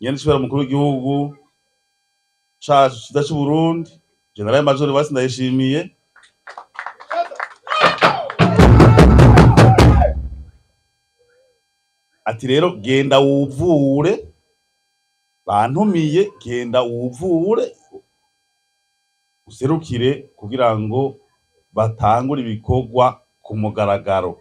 Nyenicubahiro mukuru w'igihugu cacu ciza c'Uburundi, General Major Evariste Ndayishimiye, ati rero genda wuvure, bantumiye, genda wuvure userukire kugira ngo batangure ibikorwa ku mugaragaro.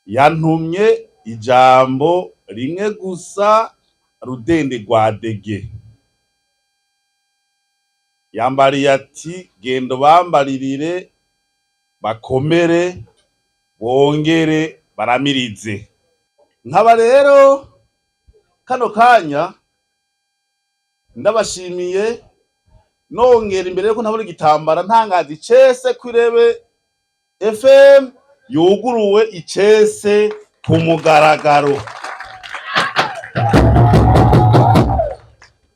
Yantumye ijambo rimwe gusa rudende rwa dege, yambariye ati genda bambaririre bakomere bongere baramirize. Nkaba rero kano kanya ndabashimiye, nongera imbere yuko ntabona igitambara ntangaza icese kw'Irebe FM yuguruwe icese ku mugaragaro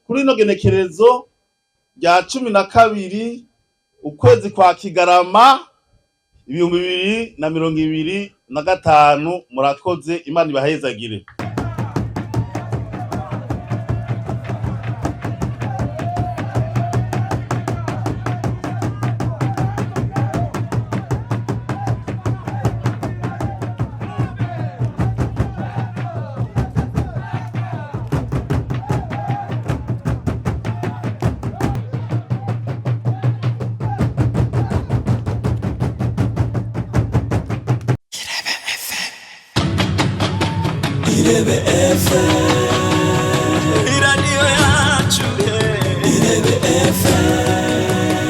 kuri ino genekerezo rya 12 ukwezi kwa Kigarama 2025. Murakoze, Imana ibahezagire. Iradiyo yacu Irebe FM,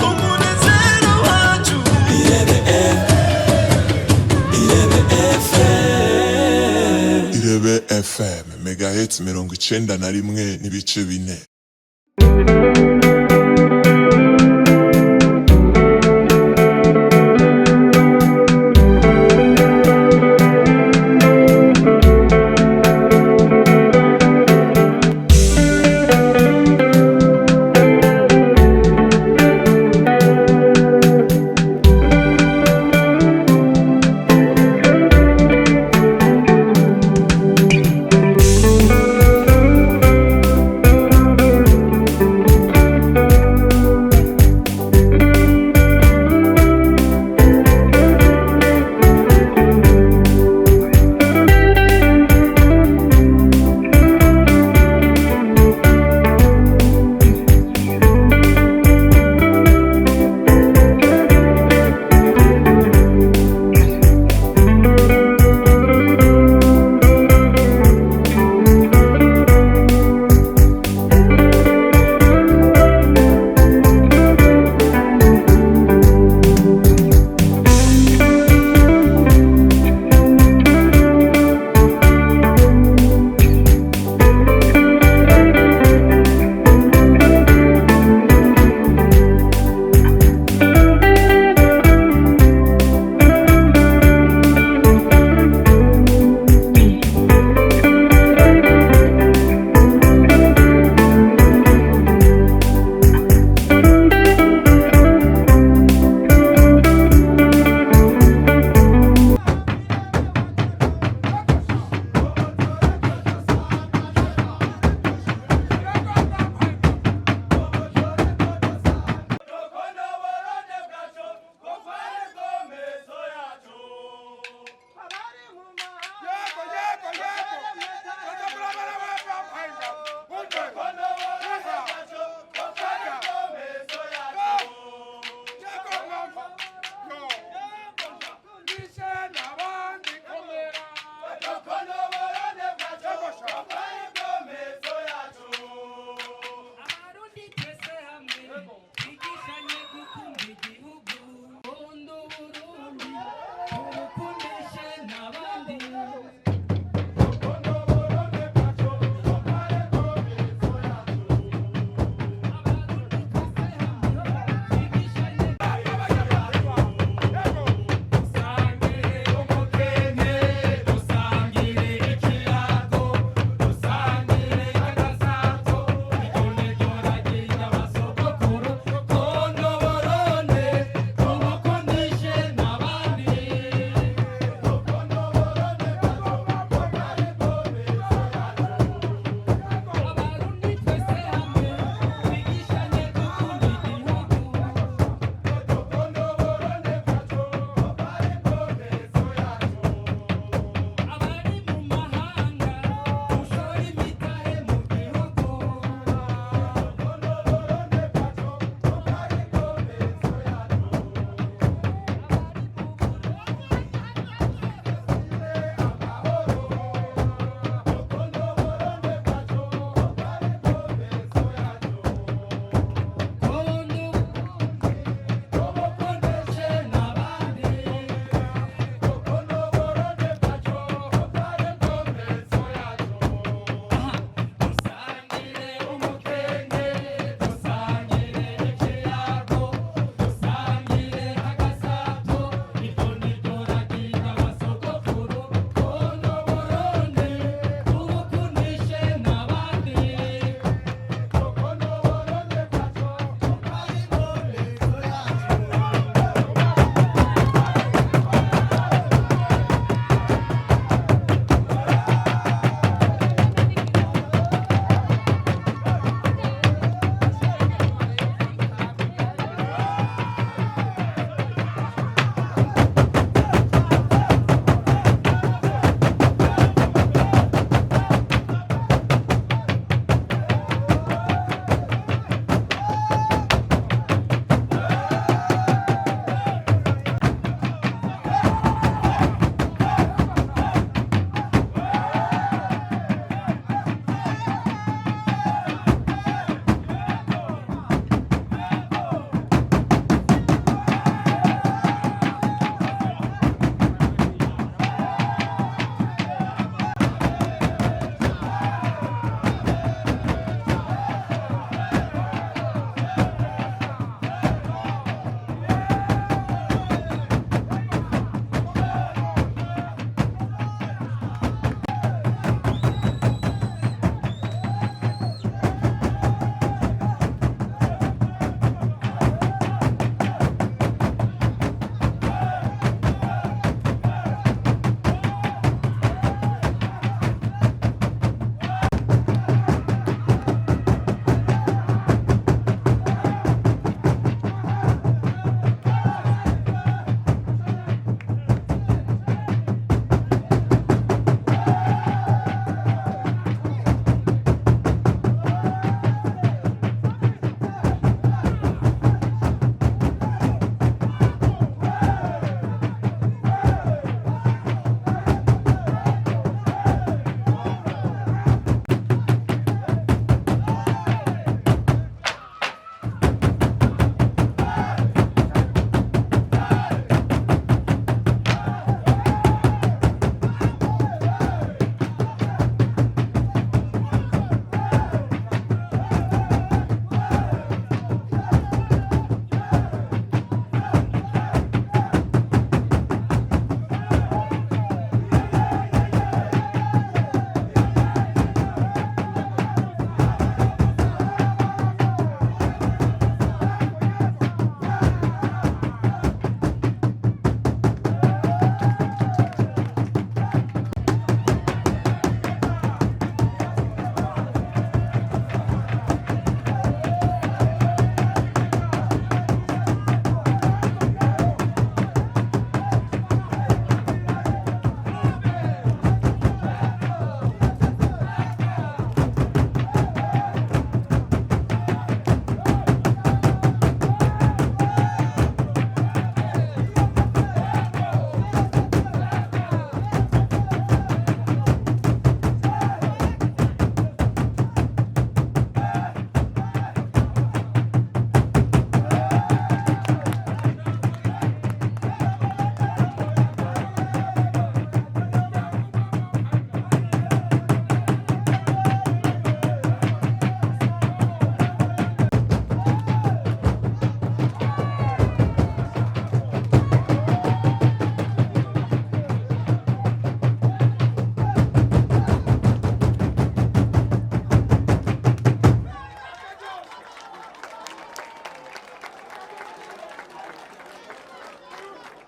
umunezero wacu Irebe Irebe FM. Irebe FM megahertz 91.4.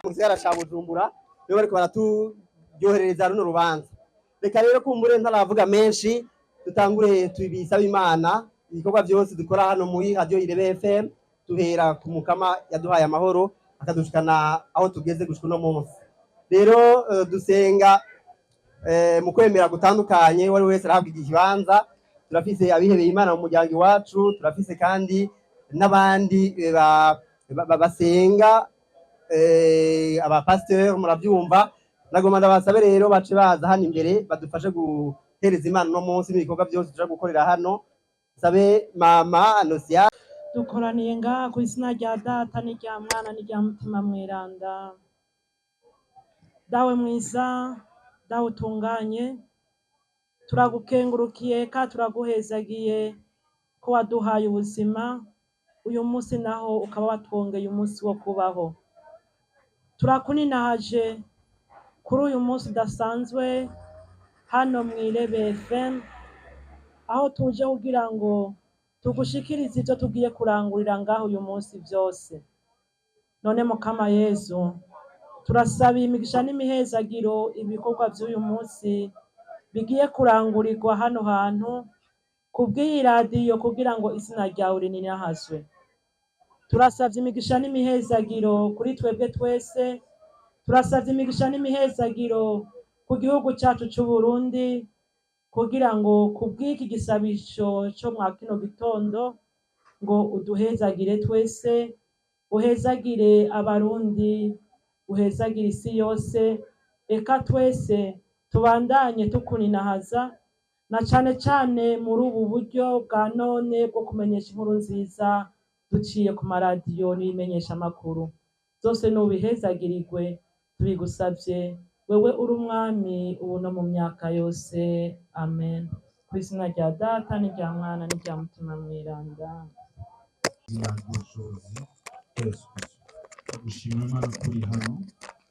Mu gisagara ca Bujumbura nibo bariko baraturyoherereza runo rubanza. Reka rero kumbure ntaravuga menshi, dutangure tubisabe Imana. Ibikorwa byose dukora hano muri Radio Irebe FM duhera ku Mukama yaduhaye amahoro akadushikana aho tugeze gushika uno munsi. Rero dusenga mu kwemera gutandukanye, uwo ari wese arahabwa ikibanza. Turafise abihebeye Imana mu muryango iwacu, turafise kandi n'abandi basenga, abapasiteri murabyumva. Nagomba ndabasabe rero bace baza hano imbere badufashe guhereza Imana uno munsi n'ibikorwa byose tuja gukorera hano. Sabe mama Anosia. Dukoraniye ngaha ku izina rya Data n'irya Mwana n'irya Mutima Mweranda. Dawe mwiza, Dawe utunganye, turagukengurukiye ka turaguhezagiye ko waduhaye ubuzima uyu munsi, naho ukaba watwongeye umunsi wo kubaho. Turakuninahaje kuri uyu munsi udasanzwe hano mw'Irebe FM, aho tuje kugira ngo tugushikirize ivyo tugiye kurangurira ngaho uyu munsi vyose. None Mukama Yezu, turasaba imigisha n'imihezagiro ibikorwa vy'uyu munsi bigiye kurangurirwa hano hantu kubw'iyi radiyo, kugira ngo izina ryawe rininahazwe. Turasavye imigisha n'imihezagiro kuri twebwe twese, turasavye imigisha n'imihezagiro ku gihugu cacu c'Uburundi, kugira ngo kubw'iki gisabisho co mwa kino gitondo ngo uduhezagire twese, uhezagire Abarundi, uhezagire isi yose. Eka twese tubandanye tukuninahaza, na cane cane muri ubu buryo bwa none bwo kumenyesha inkuru nziza duciye ku maradiyo n'ibimenyeshamakuru zose. Nubihezagirirwe, tubigusavye wewe uri Umwami ubu no mu myaka yose. Amen. Ku izina rya Data n'irya Mwana n'irya Mutima Mweranda. Izina ry'ubushobozi Yesu Kristo, turagushima Imana kuri hano,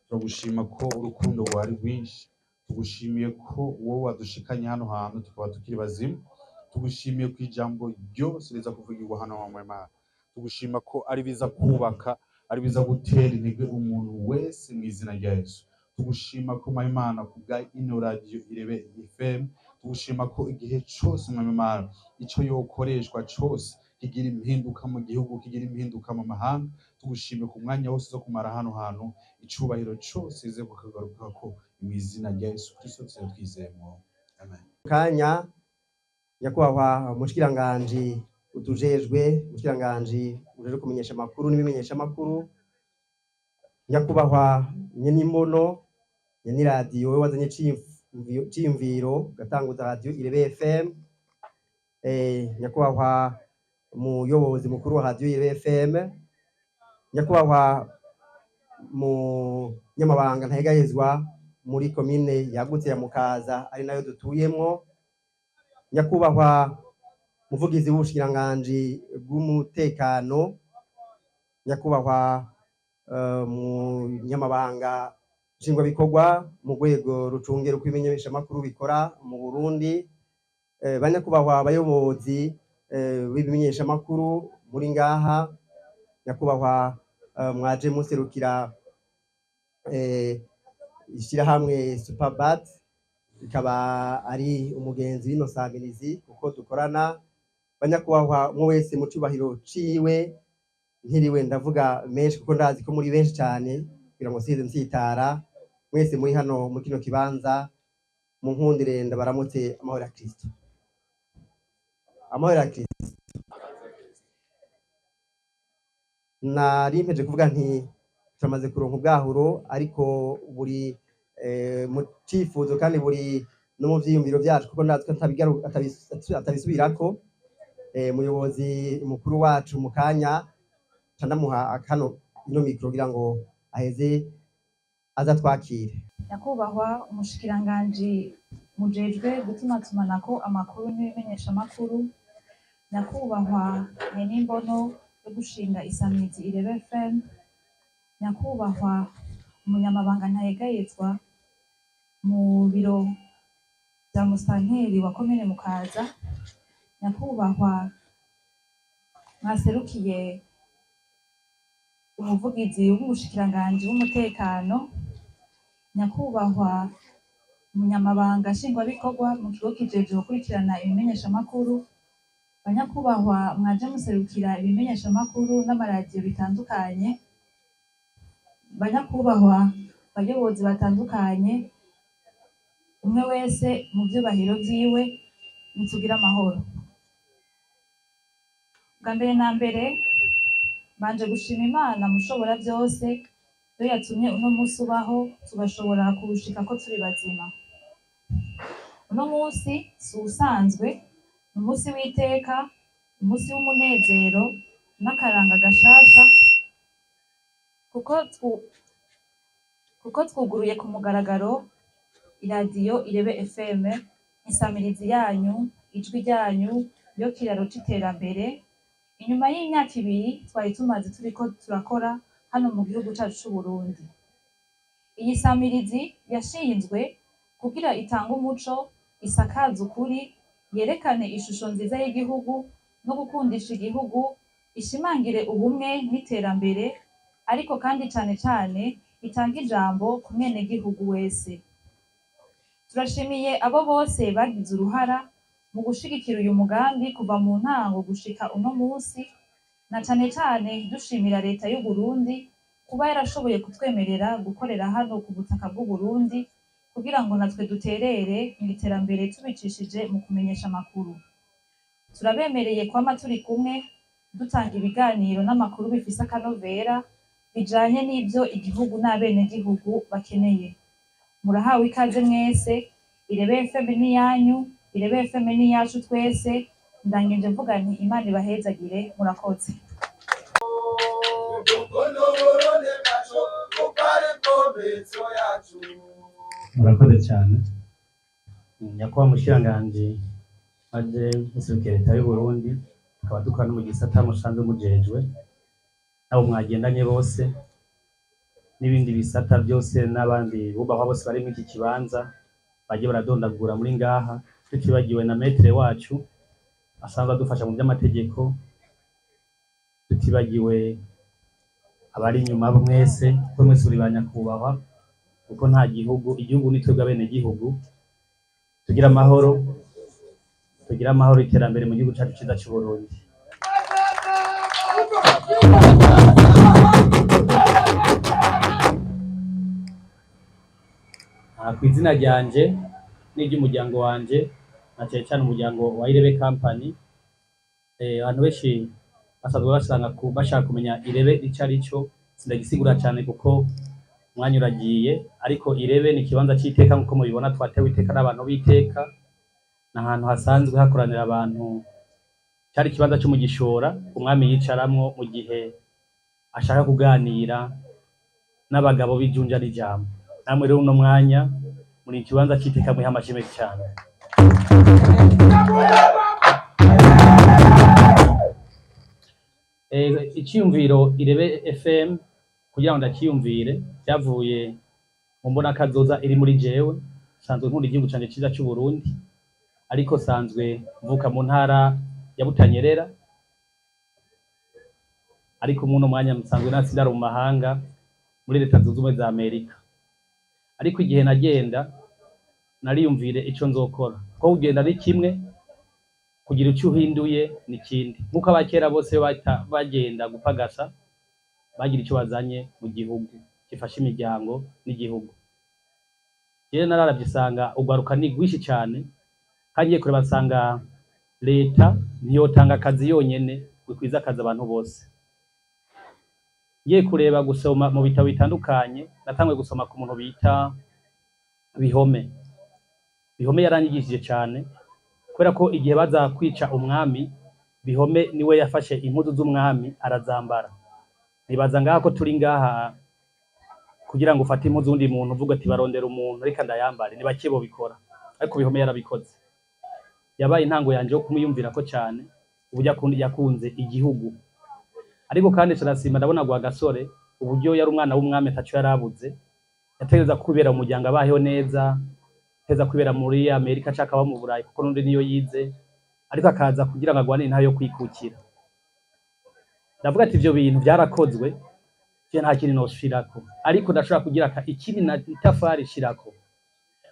turagushima ko urukundo rwari rwinshi, tugushimiye ko wowe wadushikanye hano hantu tukaba tukiri bazima, tugushimiye ko ijambo ryose riza kuvugirwa hano hamwe Imana, tugushima ko ari biza kubaka, ari biza gutera intege umuntu wese mu izina rya Yesu. Tugushima ko mwami Imana kubwa ino radio Irebe FM, tugushima ko igihe cose mwami Imana ico yokoreshwa cose kigira impinduka mu gihugu, kigira impinduka mu mahanga. Tugushime ku mwanya wose zo kumara hano hantu, icubahiro cose ize kukagarukako mu izina rya Yesu Kristo tuze twizeyemo, amen. Kanya nyakubahwa umushikiranganji utujejwe, umushikiranganji ujejwe kumenyesha amakuru n'ibimenyesha amakuru, nyakubahwa nyenimbono nyeniradiyo, wewe wazanye iciyumviro ugatanguza Radio Irebe FM, nyakubahwa umuyobozi mukuru wa Radio Irebe FM, nyakubahwa munyamabanga ntahegahezwa muri komine yagutse ya Mukaza ari nayo dutuyemwo, nyakubahwa muvugizi w'ubushikiranganji bw'umutekano, nyakubahwa munyamabanga nshingwabikorwa mu rwego rucungera uko ibimenyeshamakuru bikora mu Burundi, banyakubahwa abayobozi b'ibimenyeshamakuru muri ngaha, nyakubahwa mwaje muserukira ishyirahamwe Superbat, ikaba ari umugenzi w'ino samirizi kuko dukorana, banyakubahwa umwe wese mu cubahiro ciwe, ntiriwe ndavuga menshi kuko ndazi ko muri benshi cyane, kugira ngo size nsitara mwese muri hano muri kino kibanza. Mu nkundire ndabaramutse amahoro ya Kristo, amahoro ya Kristo. Nari mpeje kuvuga nti turamaze kuronka ubwahuro, ariko buri mu cifuzo kandi buri no mu vyiyumviro vyacu, kuko ndazi ko atabisubirako. Umuyobozi mukuru wacu mu kanya ca ndamuha kano ino mikro kugira ngo aheze aza twakire. Nyakubahwa umushikiranganji mujejwe gutumatumanako amakuru n'ibimenyeshamakuru, nyakubahwa nyenimbono yo gushinga isamirizi Irebe FM, nyakubahwa umunyamabanga ntayegayezwa mu biro vya musitanteri wa komine Mukaza, nyakubahwa mwaserukiye umuvugizi w'umushikiranganji w'umutekano, nyakubahwa umunyamabanga nshingwabikorwa mu kigo kijejwe gukurikirana ibimenyeshamakuru, banyakubahwa mwaje muserukira ibimenyeshamakuru n'amaradiyo bitandukanye, banyakubahwa bayobozi batandukanye, umwe wese mu vyubahiro vyiwe, nitugire amahoro. Bwa mbere na mbere mbanje gushima Imana mushobora vyose, yo yatumye uno musi ubaho tugashobora kuwushikako turi bazima. Uno musi si uwusanzwe, ni umusi w'iteka, umusi w'umunezero n'akaranga gashasha, kuko twuguruye ku mugaragaro iradiyo Irebe FM, insamirizi yanyu, ijwi ryanyu, yo kiraro c'iterambere. Inyuma y'imyaka 2 twari tumaze turiko turakora hano mu gihugu cacu c'Uburundi. Iyi samirizi yashinzwe kugira itange umuco, isakaze ukuri, yerekane ishusho nziza y'igihugu no gukundisha igihugu, ishimangire ubumwe n'iterambere, ariko kandi cane cane itange ijambo ku mwenegihugu wese. Turashimiye abo bose bagize uruhara mu gushigikira uyu mugambi kuva mu ntango gushika uno musi, na cane cane dushimira leta y'Uburundi kuba yarashoboye kutwemerera gukorera hano ku butaka bw'Uburundi kugira ngo natwe duterere mu iterambere tubicishije mu kumenyesha amakuru. Turabemereye kwama turi kumwe dutanga ibiganiro n'amakuru bifise akanovera bijanye n'ivyo igihugu n'abenegihugu bakeneye. Murahawe ikaze mwese, Irebe FM ni iyanyu, Irebe FM ni iyacu twese. Ndangije mvuga nti Imana ibahezagire, murakoze. Murakoze cyane nyakubahwa mushikiranganji maje muserukira leta y'u Burundi, tukaba dukora no mu gisata musanzwe mujejwe, nabo mwagendanye bose n'ibindi bisata byose n'abandi bubahwa bose bari muri iki kibanza bagiye baradondagura muri ngaha, tutibagiwe na metre wacu asanzwe adufasha mu by'amategeko, tutibagiwe abari inyuma mwese, kuko mwese uri ba nyakubahwa, kuko nta gihugu, igihugu ni twebwe abenegihugu. Tugira amahoro, tugira amahoro, iterambere mu gihugu cyacu cyiza cy'u Burundi. Ku izina ryanje n'iry'umuryango wanje, na cyane cyane umuryango wa Irebe Company, abantu benshi basanzwe basanga bashaka kumenya Irebe ico ari cyo, sindagisigura cyane kuko umwanya uragiye, ariko Irebe ni ikibanza c'iteka nkuko mubibona, twatewe iteka n'abantu b'iteka, ni ahantu hasanzwe hakoranira abantu. Cari ikibanza co mu Gishora umwami yicaramwo mu gihe ashaka kuganira n'abagabo b'ijunja n'ijambo. Namwe rero uno mwanya muri ikibanza c'iteka, mwiha amashyi menshi cane. Iciyumviro Irebe FM kugira ngo ndakiyumvire vyavuye mu mbonakazoza iri muri jewe. Sanzwe nkunda igihugu canje ciza c'u Burundi, ariko sanzwe mvuka mu ntara ya Butanyerera, ariko muno mwanya nsanzwe nasindara mu mahanga muri Leta Zunze Ubumwe za Amerika. Ariko igihe nagenda nariyumvire ico nzokora, kuko kugenda ni kimwe, kugira ico uhinduye ni ikindi. Nkuko abakera bose bagenda gupagasa, bagira ico bazanye mu gihugu gifasha imiryango n'igihugu. Jewe nararavye nsanga urwaruka ni rwinshi cane, kandi ngiye kureba nsanga leta ntiyotanga akazi yonyene ngo ikwize akazi abantu bose. Ngiye kureba gusoma mu bitabo bitandukanye, natanguye gusoma ku muntu bita Bihome. Bihome yaranyigishije cane, kubera ko igihe baza kwica umwami, Bihome niwe yafashe impuzu z'umwami arazambara. Nibaza ngaha ko turi ngaha kugira ngo ufate impuzu z'undi muntu uvuga ati barondera umuntu reka ndayambare, ni bake bobikora, ariko Bihome yarabikoze. Yabaye intango yanje yo kumwiyumvirako cane, uburyo yakunze igihugu. Ariko kandi carasima ndabona Rwagasore uburyo yari umwana w'umwami ataco yarabuze, yategereza kwibera mu muryango abayeho neza, yategereza kwibera muri Amerika canke aba mu Burayi kuko n'undi niyo yize, ariko akaza kugira ngo agwane intahe yo kwikukira. Ndavuga ati ivyo bintu vyarakozwe, Je nta kintu noshirako, ariko ndashobora kugira ikindi na itafari shirako,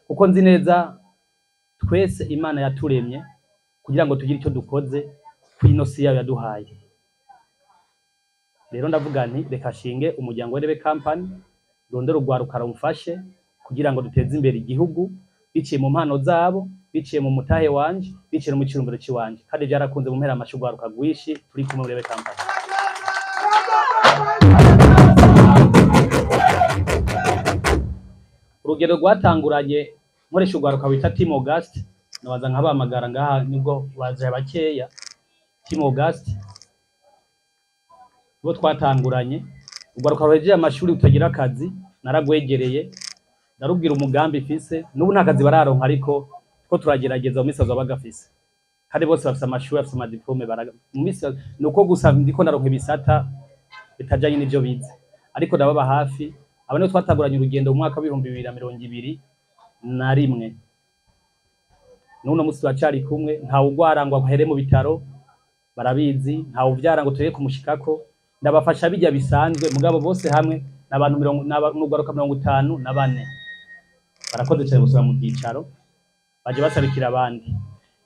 kuko nzi neza twese Imana yaturemye kugira ngo tugire icyo dukoze kw'ino si yayo yaduhaye. Rero ndavuga nti reka shinge umuryango w'Irebe Company, ndondere urwaruka rumfashe kugira ngo duteze imbere igihugu biciye mu mpano zabo, biciye mu mutahe wanje, biciye no mu cirumbero ciwanje. Kandi byarakunze, mu mpera amashi urwaruka rwishi turi kumwe muri Irebe Company. Urugero rwatanguranye nkoresha urwaruka bita Team August, nabaza nkabahamagara ngaha nibwo baje bakeya. Team August bo twatanguranye, urwaruka ruhejeje amashuri rutagira akazi, naragwegereye ndarubwira umugambi mfise. N'ubu nta kazi bararonka, ariko ko turagerageza, mu minsi bazoba bagafise. Kandi bose bafise amashuri, bafise amadiplome, mu minsi nuko gusa ndiko ndaronka ibisata bitajanye n'ivyo bize, ariko ndababa hafi. Aba nibo twatanguranye urugendo mu mwaka w'2021, n'uno musi turacari kumwe. Ntawe ugwara ngo ahere mu bitaro, barabizi. Ntawe uvyara ngo tureke kumushikako. Ndabafasha bijya bisanzwe, mugabo bose hamwe n'abantu mirongo n'urwaruka 54. Barakoze cyane gusubira mu byicaro, baje basabikira abandi.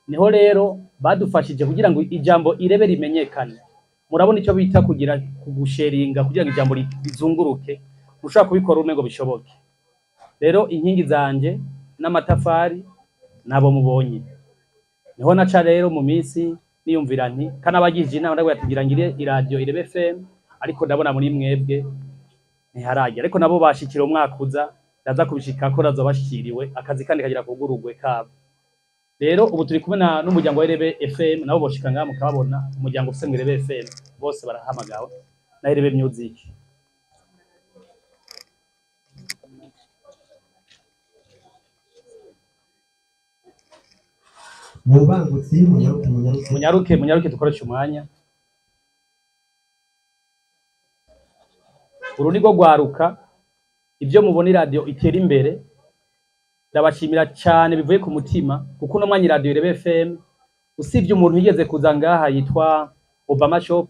Niho rero badufashije kugira ngo ijambo Irebe rimenyekane. Murabona icyo bita kugira kugusheringa, kugira ngo ijambo rizunguruke. Ushobora kubikora umwe ngo bishoboke. Rero inkingi zanje n'amatafari nabo mubonye. Niho naca rero mu minsi niyumvira nti kanabagije inama, ndabwira ati ngira ngire iradiyo Irebe FM, ariko ndabona muri mwebwe ntiharagera, ariko nabo bashikira umwaka uza ndaza kubishikako, ndaza bashikiriwe akazi kandi kagira kugurugwe kabo. Rero ubu turi kumwe n'umuryango wa Irebe FM, nabo boshika ngaha mukababona. Umuryango ufise mu Irebe FM bose barahamagawe, na Irebe Music. Mubangutsi, munyaruke, munyaruke. Munyaruke, munyaruke, dukoreshe umwanya. Uru ni rwo rwaruka. Ibyo mubona iradiyo itera imbere, ndabashimira cyane bivuye ku mutima, kuko uno mwanya iradiyo Irebe FM, usibye umuntu yigeze kuza ngaha yitwa Obama Shop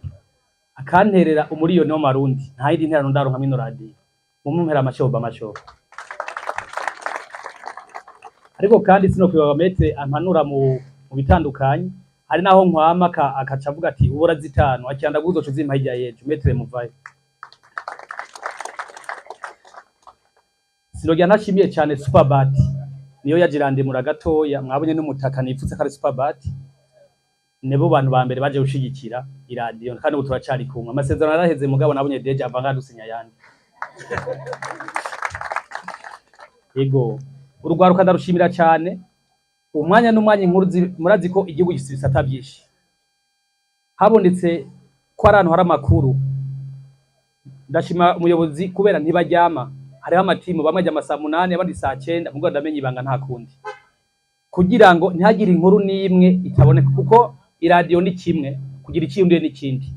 akanterera umuriyoni w'amarundi, nta yindi nterano ndaronka mw'ino radiyo. Mumumpera amashi Obama Shop. Ariko kandi sinokwiba maître ampanura mu bitandukanye. Hari naho nkwama akaca avuga ati ubura zitanu akiyanda guzoca uzimpa hirya y'ejo. Maître muvayo. Sinogera ntashimiye cyane Superbat, niyo yagirandimura gatoya. Mwabonye n'umutaka nipfutse ko ari Superbat. Nibo bantu ba mbere baje gushigikira iradiyo, kandi ubu turacari kumwe. Amasezerano yaraheze, mugabo nabonye deje ava ngadusinya ayandi. Ego, urugwaruka ndarushimira cyane. Umwanya n'umwanya inkuru murazi ko igihugu gifite ibisata byinshi. Habonetse ko ari ahantu hari amakuru, ndashima umuyobozi kubera ntibaryama. Hariho amatimu, bamwe ajya amasaa 8, abandi saa 9, mugabo ndamenya ibanga nta kundi, kugira ngo ntihagire inkuru n'imwe itaboneka, kuko iradiyo ni kimwe, kugira ikiyumviye n'ikindi,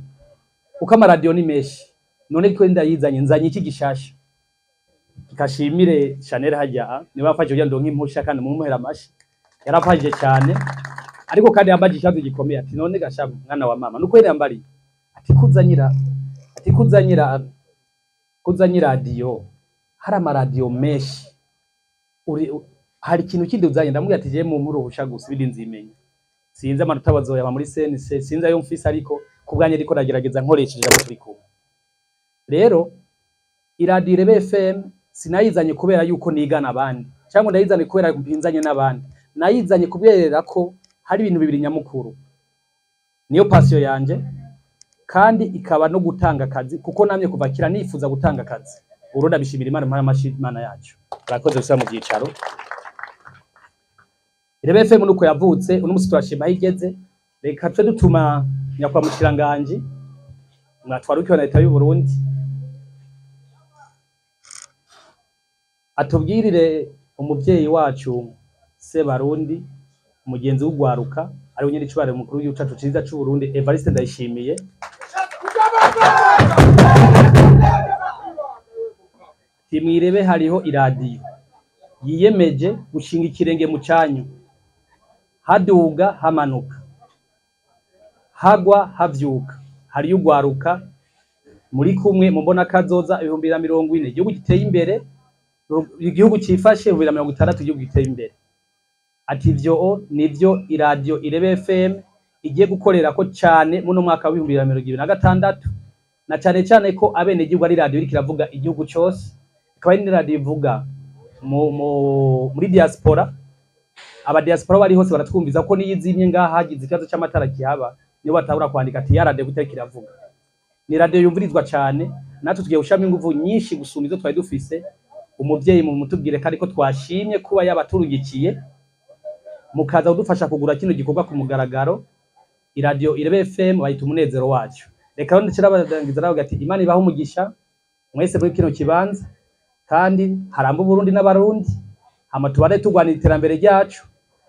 kuko amaradiyo ni menshi. None twe ndayizanye, nzanye iki gishasha? Kashimire Chanel hajya niba yafashije kugira ngo ndonke impusha, kandi mumuhera amashi, yarafashije cyane. Ariko kandi yambajije ikibazo gikomeye, ati none gasha mwana wa mama, nuko yari yambariye ati kuzanyira, ati kuzanyira radiyo, hari amaradiyo menshi, uri hari ikintu kindi uzanye? Ndamubwira ati je mu uruhusha gusa, ibindi nzimenya. Sinzi amanota bazoyaba muri CNC, sinzi ayo mfise, ariko ku bwanjye ariko ndagerageza nkoresheje abo turi kumwe. Rero iradiyo Irebe FM sinayizanye kubera yuko nigana abandi, cyangwa ndayizanye kubera mpinzanye n'abandi. Nayizanye kubera ko hari ibintu bibiri nyamukuru: niyo passion yanje, kandi ikaba no gutanga akazi, kuko namye kuva kera nifuza gutanga akazi. Ubu ndabishimira Imana, mpara amashi Imana yacu. Barakoze gusubira mu byicaro. Irebe FM nuko yavutse, uno musi turashima aho igeze. Reka twe dutuma nyakwa mushikiranganji mwatwarukiwe na leta y'u Burundi atubwirire umuvyeyi wacu Sebarundi, umugenzi w'ugwaruka, ari we nyir'icubahiro mukuru w'igihugu cacu ciza c'u Burundi, Evariste Ndayishimiye. Timwirebe hariho iradiyo yiyemeje gushinga ikirenge mu canyu, haduga hamanuka, hagwa havyuka, hariyo ugwaruka. Muri kumwe mu mbona kazoza 2040 igihugu giteye imbere, igihugu cifashe, 2060 igihugu giteye imbere. Ati ivyo nivyo iradiyo Irebe FM igiye gukorera ko cane muno mwaka wa 2026, na cane cane ko abenegihugu ari radiyo iriko iravuga igihugu cose, ikaba ari n'iradiyo ivuga muri diaspora. Aba diaspora bari hose baratwumviza ko niyo izimye ngaha hagize ikibazo c'amatara kihaba, nibo batahura kwandika ati ya radiyo kutariko iravuga. Ni radiyo yumvirizwa cane, natwe tugiye gushiramo inguvu nyinshi gusumba izo twari dufise. Umuvyeyi mu mutubwire ko ariko twashimye kuba yabaturungikiye mukaza kudufasha kugura kino gikorwa ku mugaragaro. Iradiyo Irebe FM bayita umunezero wacu. Reka rero ndacirabarangiza navuga ati Imana ibahe umugisha mwese muri kino kibanza, kandi haramba Uburundi n'Abarundi, hama tubane turwanira iterambere ryacu.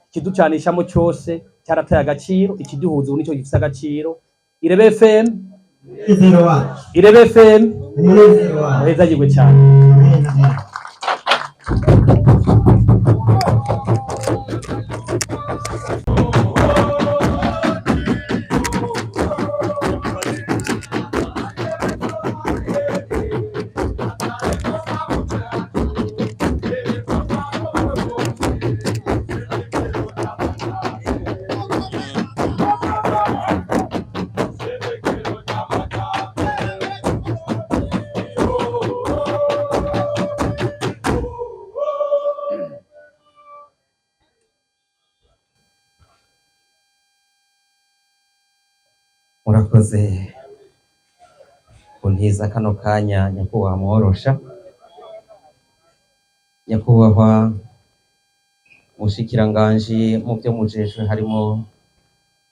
Ikiducanishamo cyose cyarataye agaciro, ikiduhuza ubu nico gifise agaciro. Irebe FM, Umunezero wacu. Irebe FM, Umunezero wacu. muhezagirwe cyane. Amen, amen. Murakoze kuntiza kano kanya, nyakubahwa mworosha, nyakubahwa mushikiranganji mu byo mujejwe harimo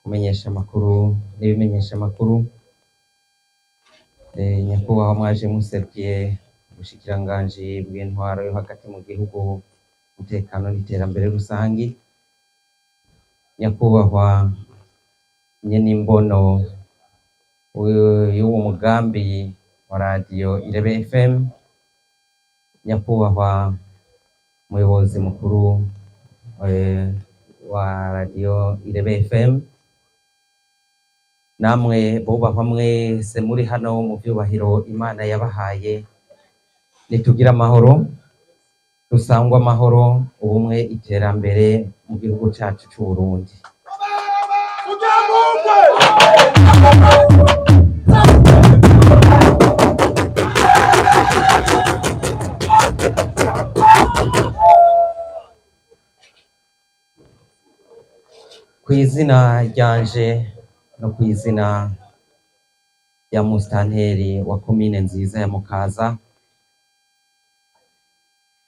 kumenyesha amakuru n'ibimenyesha amakuru, nyakubahwa mwaje muserukiye ubushikiranganji bw'intwaro yo hagati mu gihugu, umutekano n'iterambere rusangi, nyakubahwa nyenimbono y'uwo mugambi wa radiyo Irebe FM, nyakubahwa umuyobozi mukuru wa radiyo Irebe FM, namwe bubahwa mwese muri hano mu vyubahiro Imana yabahaye, nitugire amahoro, dusangwe amahoro, ubumwe, iterambere mu gihugu cacu c'Uburundi. Kw'izina ryanje no kw'izina rya musitanteri wa komine nziza ya Mukaza,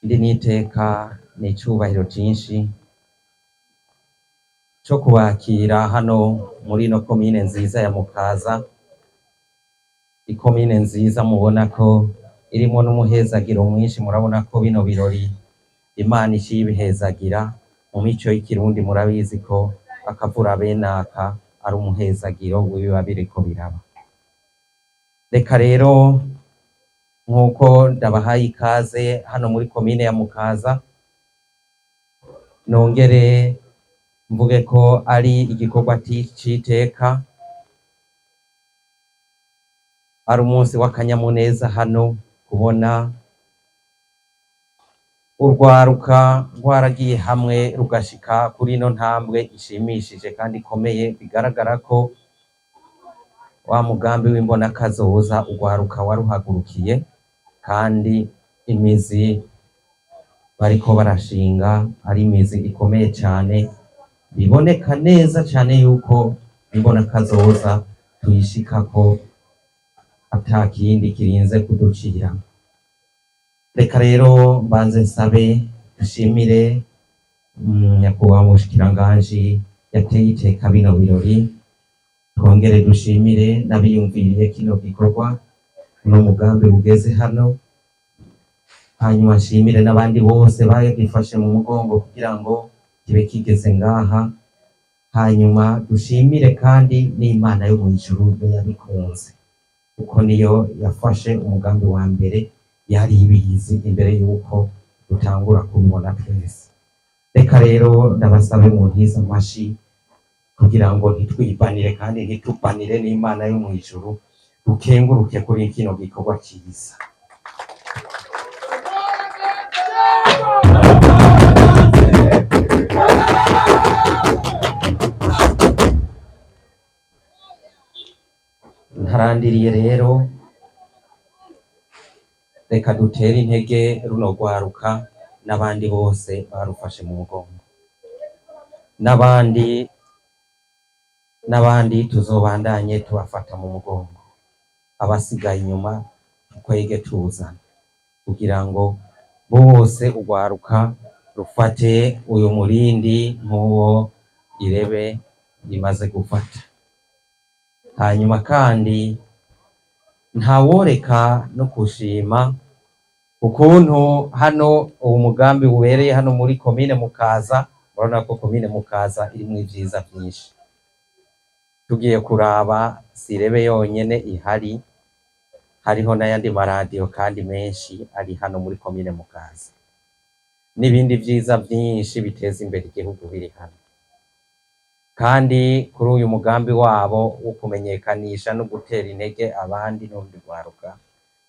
ndi n'iteka n'icubahiro cinshi co kubakira hano muri ino komine nziza ya Mukaza, ikomine nziza mubona ko irimwo n'umuhezagiro mwinshi. Murabona ko bino birori Imana iciye ibihezagira mu mico y'ikirundi. Murabizi ko akavura benaka ari umuhezagiro w'ibiba biriko biraba. Reka rero nk'uko ndabahaye ikaze hano muri komine ya Mukaza, nongere mvuge ko ari igikorwa c'iteka, ari umunsi w'akanyamuneza hano kubona urwaruka rwaragiye hamwe rugashika kuri ino ntambwe ishimishije kandi ikomeye. Bigaragara ko wa mugambi w'imbonakazoza urwaruka waruhagurukiye, kandi imizi bariko barashinga ari imizi ikomeye cane. Biboneka neza cane yuko imbonakazoza tuyishikako ata kindi kirinze kuducira. Reka rero mbanze nsabe dushimire nyakubahwa mushikiranganji yateye iteka bino birori, twongere dushimire n'abiyumviriye kino gikorwa, uno mugambi ugeze hano, hanyuma nshimire n'abandi bose bagifashe mu mugongo kugira ngo kibe kigeze ngaha. Hanyuma dushimire kandi n'Imana yo mw'ijuru yo yabikunze, kuko niyo yafashe umugambi wa mbere, yari ibizi imbere y'uko dutangura kubibona twese. Reka rero ndabasabe mu ntiza amashi kugira ngo ntitwibanire kandi ntitubanire n'Imana yo mw'ijuru. Dukenguruke kuri kino gikorwa cyiza. Ntarandiriye rero, reka dutere intege runo rwaruka n'abandi bose barufashe mu mugongo, n'abandi n'abandi tuzobandanye tubafata mu mugongo, abasigaye inyuma tukwege tuzana, kugira ngo bose urwaruka rufate uyu murindi nk'uwo Irebe imaze gufata. Hanyuma kandi ntaworeka no kushima ukuntu hano uwo mugambi ubereye hano muri komine Mukaza. Murabona ko komine Mukaza irimwo ivyiza vyinshi. Tugiye kuraba si Irebe yonyene ihari, hariho n'ayandi maradiyo kandi menshi ari hano muri komine Mukaza, n'ibindi vyiza vyinshi biteza imbere igihugu biri hano. Kandi kuri uyu mugambi wabo wo kumenyekanisha no gutera intege abandi n'urundi rwaruka,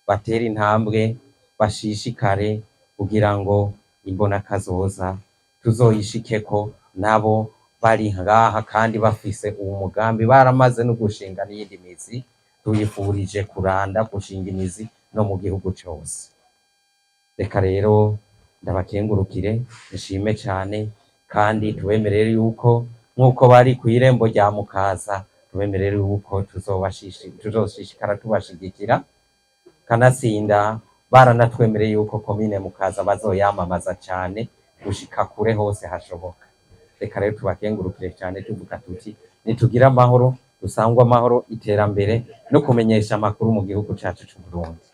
batera intambwe bashishikare kugira ngo imbonakazoza tuzoyishikeko nabo bari ngaha kandi bafise uwo mugambi, baramaze no gushinga n'iyindi mizi. Tuyifurije kuranda gushinga imizi no mu gihugu cose. Reka rero ndabakengurukire, nshime cane, kandi tubemerere yuko nk'uko bari kw'irembo rya Mukaza, tubemerere yuko tuzoshishikara tubashigikira. Kanatsinda baranatwemereye yuko komine Mukaza bazoyamamaza cane gushika kure hose hashoboka. Reka rero tubakengurukire cane, tuvuga tuti nitugire amahoro, dusangwe amahoro, iterambere no kumenyesha amakuru mu gihugu cacu c'Uburundi.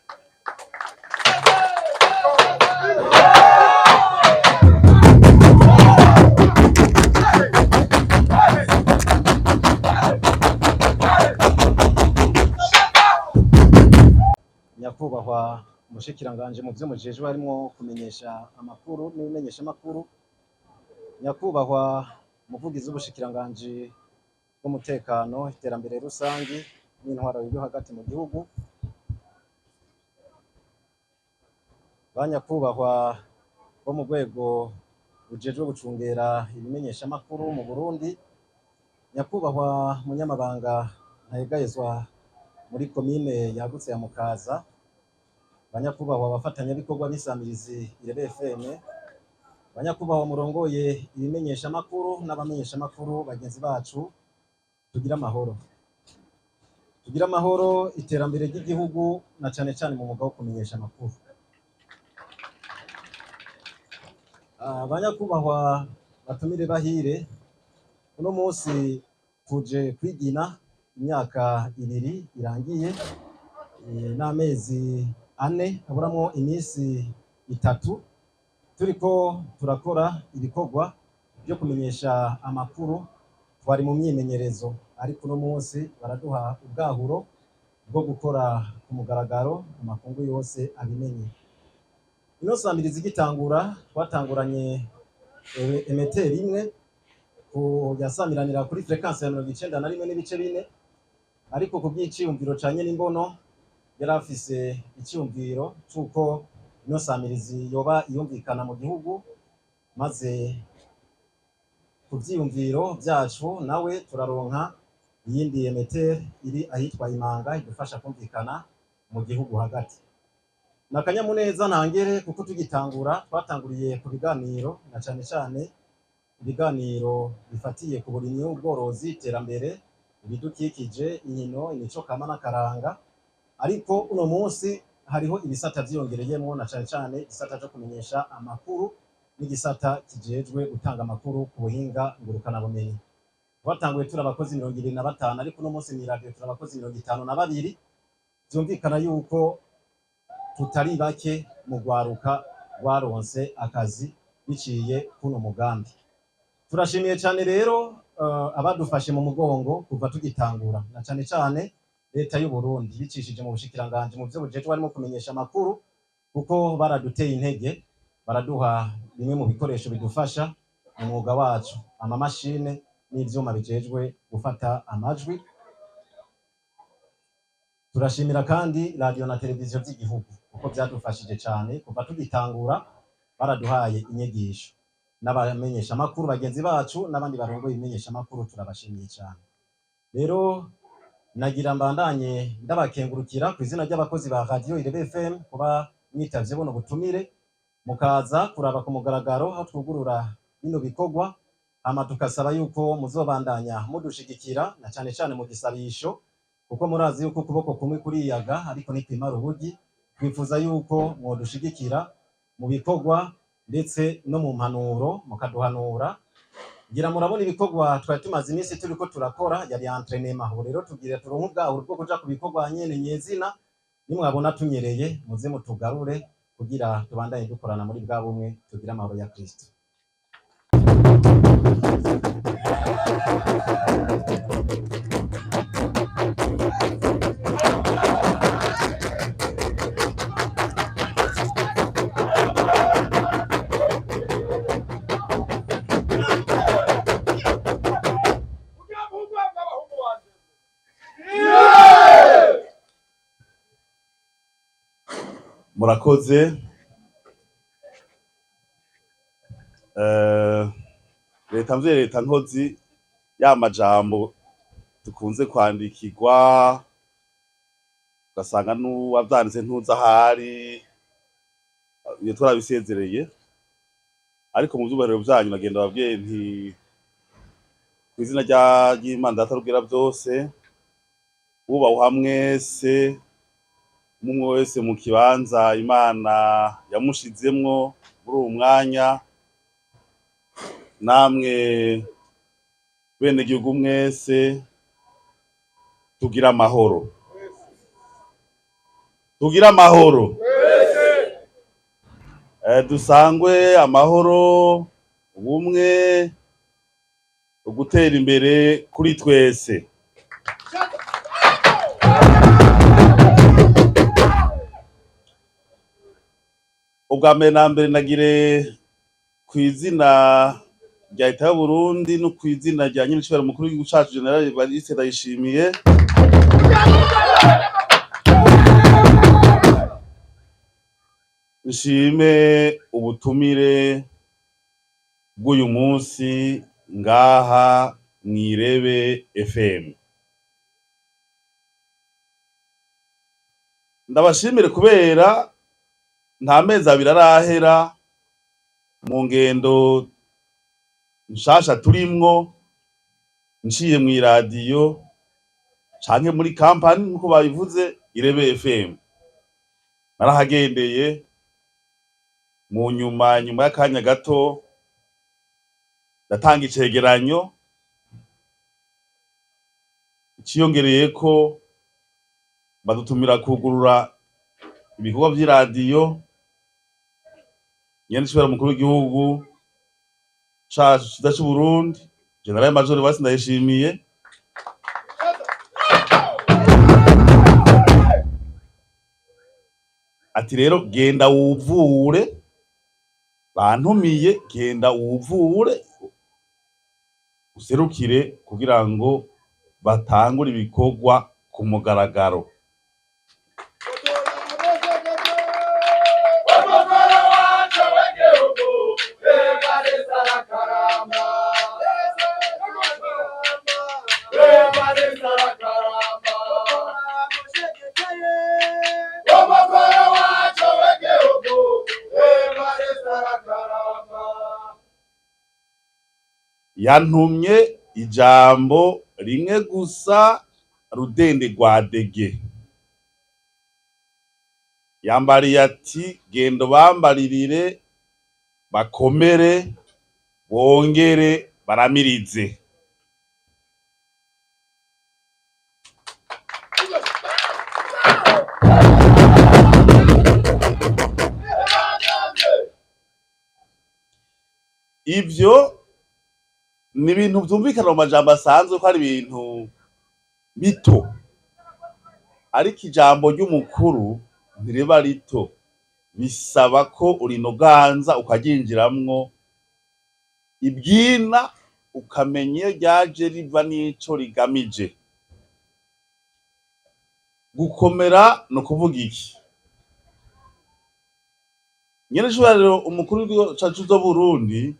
Nyakubahwa umushikiranganje mu vyo mujejwe harimwo kumenyesha amakuru n'ibimenyeshamakuru, nyakubahwa umuvugizi w'ubushikiranganji bw'umutekano, iterambere rusangi n'intwaro yo hagati mu gihugu, ba nyakubahwa bo mu rwego rujejwe gucungera ibimenyeshamakuru mu Burundi, nyakubahwa munyamabanga ntayegayezwa muri komine yagutse ya Mukaza, banyakubahwa abafatanyabikorwa b'isamirizi Irebe FM, banyakubahwa murongoye ibimenyeshamakuru n'abamenyeshamakuru bagenzi bacu, tugire amahoro, tugire amahoro, iterambere ry'igihugu na cane cane mu mwuga wo kumenyesha amakuru. Banyakubahwa batumire bahire, uno munsi tuje kwigina imyaka 2 irangiye n'amezi 4 aburamwo iminsi 3 turiko turakora ibikorwa byo kumenyesha amakuru. Twari mu myimenyerezo, ariko uno munsi baraduha ubwahuro bwo gukora ku mugaragaro, amakungu yose abimenye. Ino samirizi igitangura twatanguranye emeteri imwe ku yasamiranira kuri fréquence ya 91.4, ariko ku bw'iciyumviro ca nyenimbono yari afise iciyumviro c'uko ino samirizi yoba iyumvikana mu gihugu, maze ku vyiyumviro vyacu nawe turaronka iyindi emeteri iri ahitwa Imanga idufasha kumvikana mu gihugu hagati. Na akanyamuneza ntangere, kuko tugitangura twatanguriye ku biganiro, na cane cane ibiganiro bifatiye ku burimyi, ubworozi, iterambere, ibidukikije, inkino, imico kama n'akaranga. Ariko uno munsi hariho ibisata vyiyongereyemwo, na cane cane igisata co kumenyesha amakuru n'igisata kijejwe gutanga amakuru ku buhinga ngurukanabumenyi. Twatanguye turi abakozi 25, ariko uno munsi mw'iradiyo turi abakozi 52. Vyumvikana yuko tutari bake mu rwaruka rwaronse akazi biciye kuno mugambi. Turashimiye cane rero abadufashe mu mugongo kuva tugitangura, na cane cane leta y'u Burundi bicishije mu bushikiranganje mu vyo bujejwe harimo kumenyesha amakuru, kuko baraduteye intege, baraduha bimwe mu bikoresho bidufasha mu mwuga wacu, amamashine n'ivyuma bijejwe gufata amajwi. Turashimira kandi radiyo na televiziyo by'igihugu kuko byadufashije cyane kuva tugitangura, baraduhaye inyigisho n'abamenyeshamakuru bagenzi bacu n'abandi barongoye ibimenyeshamakuru, turabashimiye cyane. Rero nagira mbandanye ndabakengurukira ku izina ry'abakozi ba radiyo Irebe FM kuba mwitavye buno butumire, mukaza kuraba ku mugaragaro aho twugurura bino bikorwa. Hama tukasaba yuko muzobandanya mudushigikira na cane cane mu gisabisho, kuko murazi yuko ukuboko kumwe kuriyaga ariko ntikwimara ubugi. Twifuza yuko mwodushigikira mu bikorwa ndetse no mu mpanuro, mukaduhanura. Ngira murabona ibikorwa twari tumaze iminsi turiko turakora yari entraînement. Ubu rero tugira turonke ubwahuro bwo kuja ku bikorwa nyene nyezina. Nimwabona tunyereye, muze mutugarure kugira tubandanye dukorana muri bwa bumwe, tugire amahoro ya Kristo. Murakoze. Leta mvye, leta nkozi, ya majambo dukunze kwandikirwa ugasanga n'uwavyanditse ntuzi ahari, iyo twarabisezereye. Ariko mu vyubahiro vyanyu nagenda babwiye nti kw'izina ry'Imana Data Rugira vyose, wubahwa mwese, umwe wese mu kibanza Imana yamushizemwo muri uwu mwanya, namwe benegihugu mwese, tugira amahoro, tugira amahoro, dusangwe amahoro, ubumwe, ugutera imbere kuri twese. Ubwa mbere na mbere nagire kw'izina rya leta y'Uburundi no kw'izina rya nyenicubahiro mukuru w'igihugu cacu General Evariste Ndayishimiye, nshime ubutumire bw'uyu munsi ngaha mw'Irebe FM. Ndabashimire kubera nta mezi abiri arahera mu ngendo nshasha turimwo, nciye mw'iradiyo canke muri kampani nkuko babivuze Irebe FM, narahagendeye mu nyuma, nyuma y'akanya gato ndatanga icegeranyo ciyongereyeko, badutumira kugurura ibikorwa vy'iradiyo. Nyenicubahiro mukuru w'igihugu cacu ciza c'Uburundi General Major Evariste Ndayishimiye ati rero genda wuvure, bantumiye, genda wuvure userukire kugira ngo batangure ibikorwa ku mugaragaro. Yantumye ijambo rimwe gusa rudende rwa dege, yambariye ati genda bambaririre bakomere bongere baramirize. Ivyo ni ibintu vyumvikana mu majambo asanzwe ko ari ibintu bito, ariko ijambo ry'umukuru ntiriba rito, bisaba ko urinoganza ukaryinjiramwo ibyina, ukamenya iyo ryaje riva n'ico rigamije. Gukomera ni ukuvuga iki? Nyenicubahiro umukuru w'igihugu cacu c'Uburundi,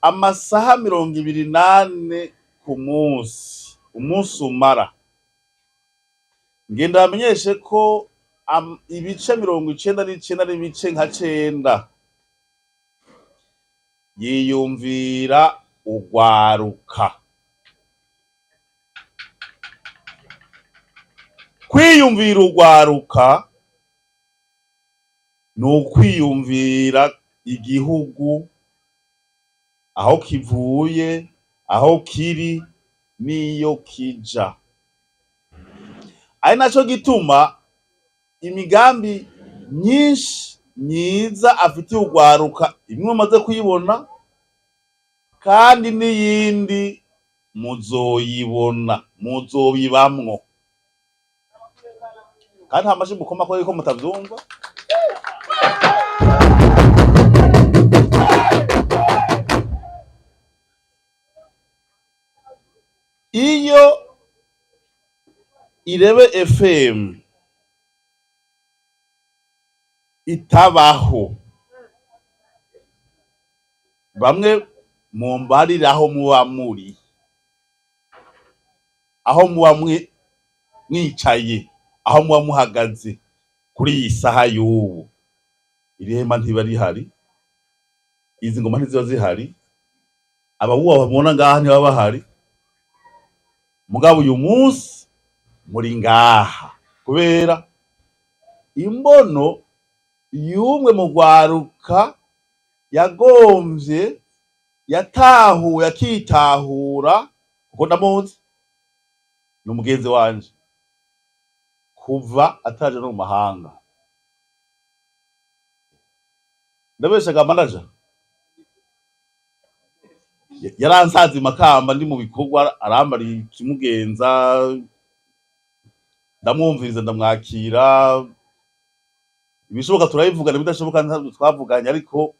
amasaha 24 ku munsi, umunsi umara, ngenda bamenyeshe ko ibice 99 n'ibice nka cenda yiyumvira urwaruka. Kwiyumvira urwaruka ni ukwiyumvira igihugu, aho kivuye, aho kiri n'iyo kija. Ari naco gituma imigambi myinshi myiza afitiye urwaruka, imwe mumaze kuyibona kandi n'iyindi muzoyibona, muzobibamwo. Kandi nta mashi mukoma ko yuko mutavyumva. Iyo Irebe FM itabaho, bamwe mumbarire aho muba muri, aho muba mwicaye, aho muba muhagaze kuri iyi saha y'ubu, iri hema ntiba rihari, izi ngoma ntiziba zihari, ababuba mubona ngaha ntibaba bahari. Mugabo uyu munsi muri ngaha kubera imbono y'umwe mu rwaruka yagomvye, yatahuye, akitahura, kuko ndamuzi, ni umugenzi wanje kuva ataraja no mu mahanga. Ndabeshaga manager, yaransaze Makamba ndi mu bikorwa, arambariye ikimugenza, ndamwumviriza, ndamwakira, ibishoboka turabivugana, ibidashoboka ntabwo twavuganye. Ariko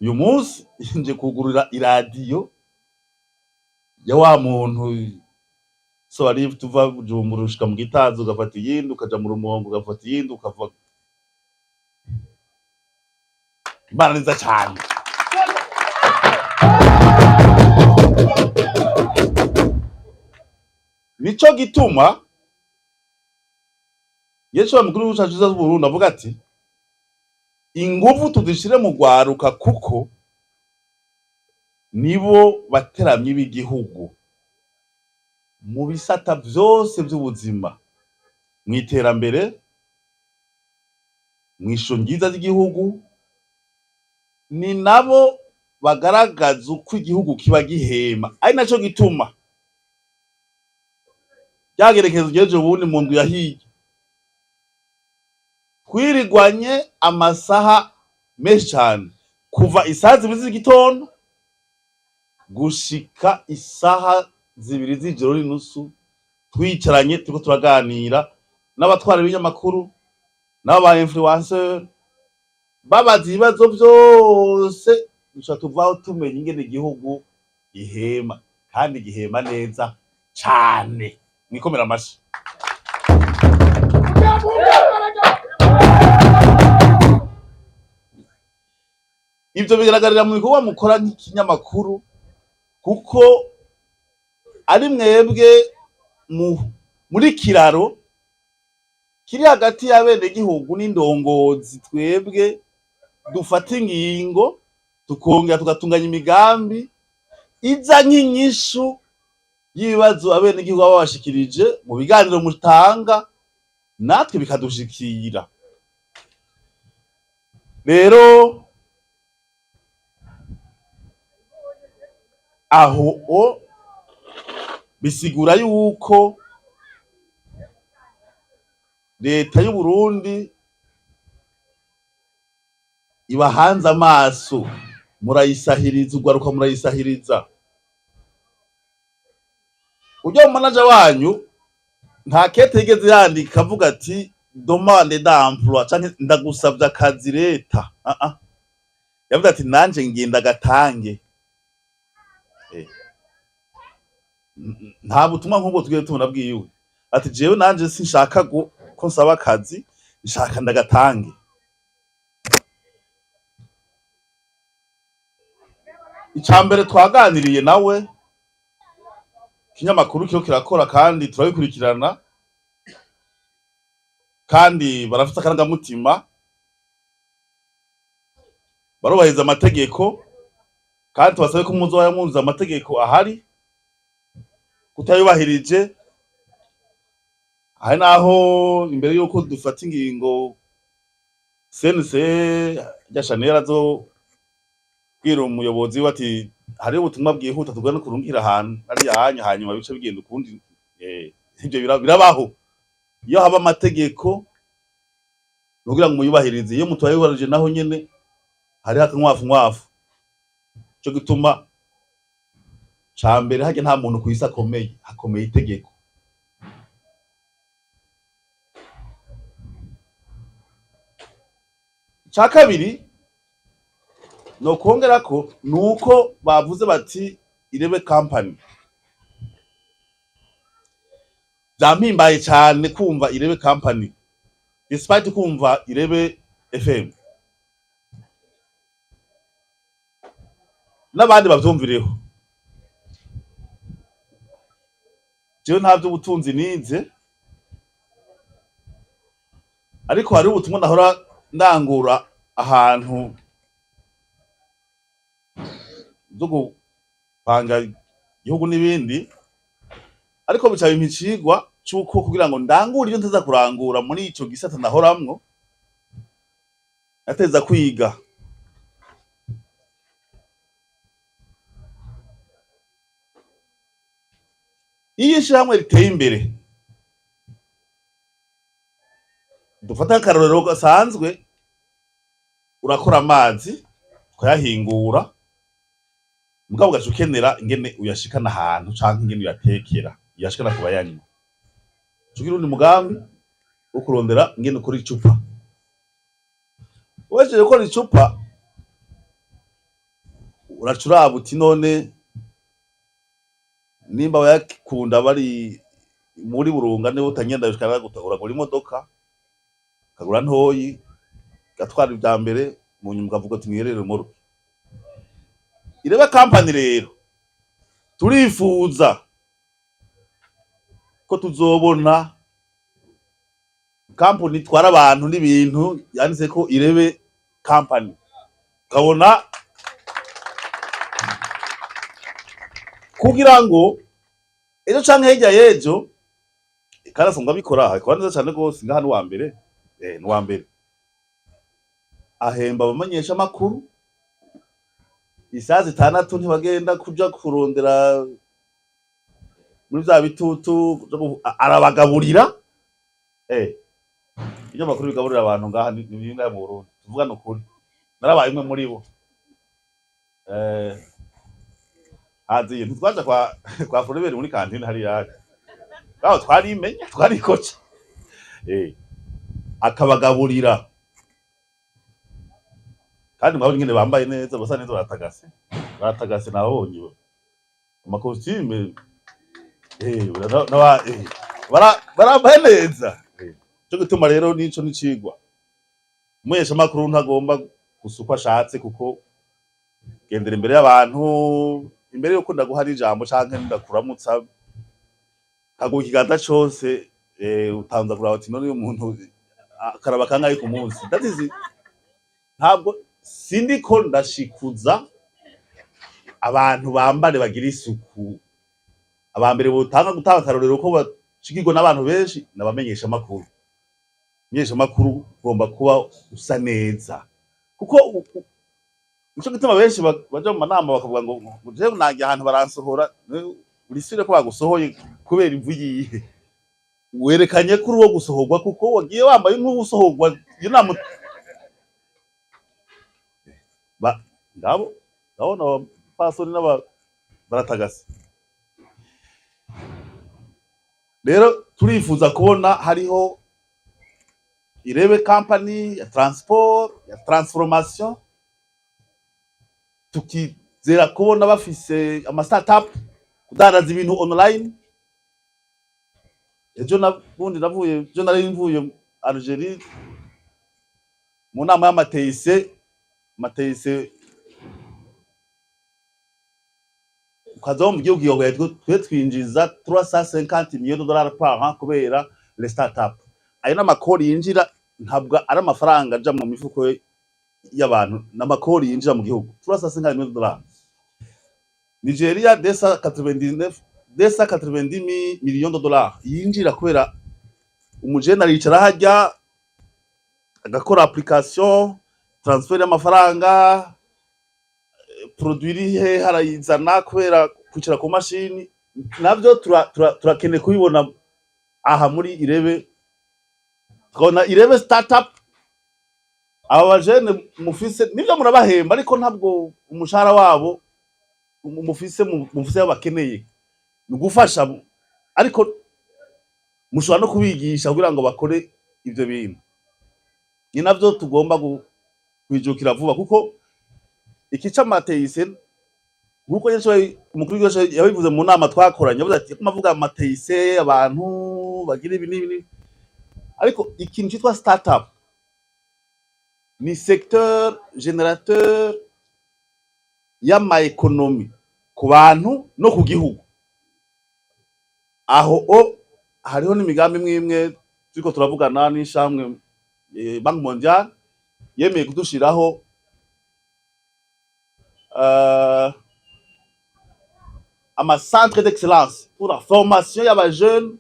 uyu munsi nje kugurura iradiyo ya wa muntu. So ari tuva Bujumbura ushika mu Gitaza, ugafata iyindi, ukaja mu Rumonge ugafata iyindi, ukava. Imana nziza cane. Nico gituma Yesu mukuru w'igihugu cacu c'Uburundi avuga ati inguvu tuzishire mu rwaruka, kuko nibo bateramyi b'igihugu mu bisata vyose vy'ubuzima, mw'iterambere, mw'ishusho ryiza ry'igihugu. Ni nabo bagaragaza uko igihugu kiba gihema. Ari naco gituma ryagerekezo ry'ejo bundi mu ndwi yahiye twirigwanye amasaha menshi cane, kuva isaha 2 z'igitondo gushika isaha 2 z'ijoro n'inusu, twicaranye turiko turaganira n'abatwara ibinyamakuru n'aba influenceur, babaza ibibazo vyose, duca tuvaho tumenya ingene igihugu gihema, kandi gihema neza cane. Mwikomera amashi. Ivyo bigaragarira mu bikorwa mukora nk'ikinyamakuru, kuko ari mwebwe muri kiraro kiri hagati y'abenegihugu n'indongozi. Twebwe dufata ingingo, tukongera tugatunganya imigambi iza nk'inyishu y'ibibazo abenegihugu baba babashikirije mu biganiro mutanga, natwe bikadushikira. Rero aho o bisigura yuko leta y'Uburundi ibahanze amaso, murayisahiriza, urwaruka murayisahiriza. Urya mu manager wanyu nta kete yigeze yandika avuga ati demande d'emploi canke ndagusavye akazi leta. Ah ah, yavuze ati nanje ngenda gatange. Nta butumwa nk'ubwo tugeze tubona bwiwe. Ati jewe nanje sinshaka ko nsaba akazi, nshaka ndagatange. Ica mbere twaganiriye nawe, ikinyamakuru kiriko kirakora kandi turabikurikirana, kandi barafite akarangamutima, barubahiriza amategeko, kandi tubasabe ko muzoba mwumviza amategeko ahari. Kutayubahirije, hari naho imbere yuko dufata ingingo CNC rya Chanel azobwira umuyobozi we ati hariho ubutumwa bwihuta tugomba kurungikira ahantu hariya hanya, hanyuma bice bigenda ukundi. Ivyo birabaho iyo haba amategeko nukugira ngo muyubahirize. Iyo mutayubahirije naho nyene hariho akanywafu nkwafu. Ico gituma ca mbere harya nta muntu kw'isi akomeye, hakomeye itegeko. Ica kabiri nokongerako nuko bavuze bati Irebe Company. Vyampimbaye cane kumva Irebe Company, despite kumva Irebe FM. N'abandi bavyumvireho. Jewe nta vy'ubutunzi nize, ariko hariho ubutumwa nahora ndangura ahantu vyo gupanga igihugu n'ibindi, ariko bica bimpa icigwa c'uko kugira ngo ndangure ivyo nteza kurangura muri ico gisata nahoramwo, nateza kwiga. Iyo ishirahamwe riteye imbere, dufate akarorero gasanzwe, urakora amazi ukayahingura, mugabo ugaca ukenera ingene uyashikana ahantu canke ingene uyatekera, uyashikana ku bayanywa. Uca ugira uwundi mugambi wo kurondera ingene ukora icupa. Uhejeje gukora icupa, uraca uraba uti none nimba abayakunda bari muri Burunga nibo utagenda uragura imodoka, ukagura ntoyi, ugatwara ivya mbere, mu nyuma ukavuga uti mwirere muruke. Irebe Company rero, turifuza ko tuzobona kampuni itwara abantu n'ibintu yanditse ko Irebe Company, ukabona kugira ngo ejo canke hirya y'ejo. Kandi asanzwe abikora, abikora neza cane gose. Ngaha n'uwa mbere, n'uwa mbere ahemba abamenyesha amakuru isaha 6, ntibagenda kuja kurondera muri vya bitutu, arabagaburira. Ibinyamakuru bigaburira abantu ngaha ni bingahe mu Burundi? Tuvugane ukuri, narabaye umwe muri bo. Haziye ntitwaja kwa Floribert muri cantine hariya, aho twarimenya twarikoca. Akabagaburira, kandi mwabonye ingene bambaye neza, basa neza, baratagase, baratagase. Nababonye amakositime, barambaye neza. Ico gituma rero nico n'icigwa, umuheshamakuru ntagomba gusa uko ashatse, kuko gendera imbere y'abantu, imbere yuko ndaguha n'ijambo canke ndakuramutsa kaguha ikiganza cose, utanza kuraba ati none uyu muntu akaraba kangahe ku munsi? Ndazizi, ntabwo sindiko ndashikuza abantu bambare bagira isuku. Abambere botanga gutanga akarorero ko bashikirwa n'abantu benshi nabamenyesha amakuru. Menyesha amakuru ugomba kuba usa neza, kuko nico gituma benshi baja mu manama bakavuga ngo jewe nagiye ahantu baransohora. Urisubire ko bagusohoye kubera imvu yihe? Werekanye ko uri uwo gusohorwa kuko wagiye wambaye nk'uwusohorwa. Iyo nama ngabo ndabona abapfasoni n'aba baratagase. Rero turifuza kubona hariho Irebe Company ya transport, ya transformation, tukizera kubona bafise ama startup, kudandaza ibintu online. Ejo nabundi navuye, ejo nari mvuye Algerie mu nama y'ama TIC. Ama TIC ukaza mu gihugu iyo twe twinjiza 350 millions de dollars par an kubera les startup. Ayo n'amakori yinjira, ntabwo ari amafaranga aja mu mifuko y'abantu, n'amakori yinjira mu gihugu, 350 millions de dollars. Nigeria, 299, 290 millions de dollars yinjira kubera umujene aricara hajya agakora application, transfert y'amafaranga, produit iri he harayizana kubera kwicara ku mashini. Navyo turakeneye kubibona aha muri Irebe, tukabona Irebe startup. Aba bajene mufise nivyo murabahemba, ariko ntabwo umushahara wabo mufise ayo bakeneye. Ni ugufasha, ariko mushobora no kubigisha kugira ngo bakore ivyo bintu. Ni navyo tugomba kwijukira vuba, kuko iki c'ama TIC, nkuko Yesu umukuru w'igihugu yabivuze mu nama twakoranye, yavuze ati kuma avuga ama TIC, abantu bagira ibi n'ibi n'ibi. Ariko ikintu citwa startup ni secteur générateur y'ama économie ku bantu no ku gihugu. Aho o hariho n'imigambi imwe imwe turiko turavugana n'ishamwe Banque Mondiale yemeye kudushiraho ama centre d'excellence pour la formation y'aba jeunes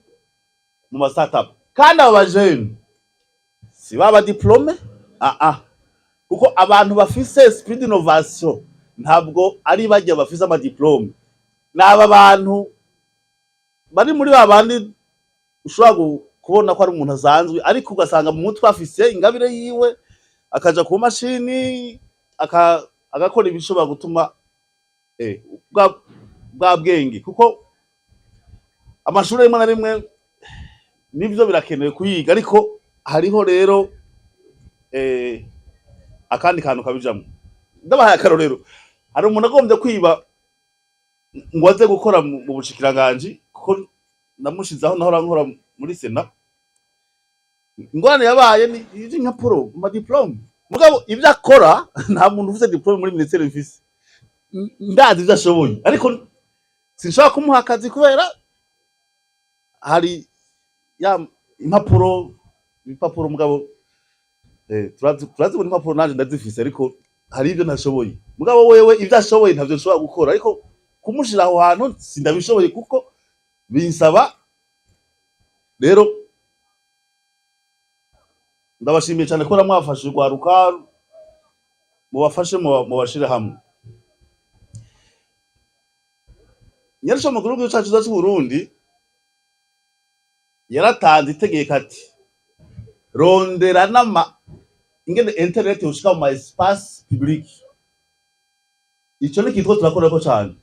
mu ma startup. Kandi abo ba jeunes si baba diplômés, ah ah, kuko abantu bafise esprit d'innovation ntabwo ari bajya bafise ama diplôme. Ni aba bantu bari muri ba bandi ushobora kubona ko ari umuntu asanzwe, ariko ugasanga mu mutwe afise ingabire yiwe, akaja ku mashini agakora ibishobora gutuma bwa bwenge, kuko amashuri rimwe na rimwe nivyo birakenewe kuyiga, ariko hariho rero akandi kantu kabijamwo. Ndabahaye akarorero: hari umuntu agombye kwiba ngo aze gukora mu bushikiranganji, kuko namushize aho nahora nkora muri sena. Ingorane yabaye ni iby'impapuro, ama diplôme. Mugabo ibyo akora, nta muntu ufite diplôme muri ministère mfise. Ndazi ibyo ashoboye, ariko sinshobora kumuha akazi kubera hari ya impapuro, ibipapuro. Mugabo turazibona impapuro, nanje ndazifise, ariko hari ibyo ntashoboye. Mugabo wewe ibyo ashoboye ntavyo nshobora gukora, ariko kumushira aho hantu sindabishoboye kuko binsaba. Rero ndabashimiye cyane ko mwafashe urwaruka, mubafashe, mubashire hamwe. Nyarisho mukuru w'igihugu cacu c'u Burundi yaratanze itegeko ati rondera n'ama ingene internet yoshika mu ma espace public. Ico ni ikintu turakorerako cane,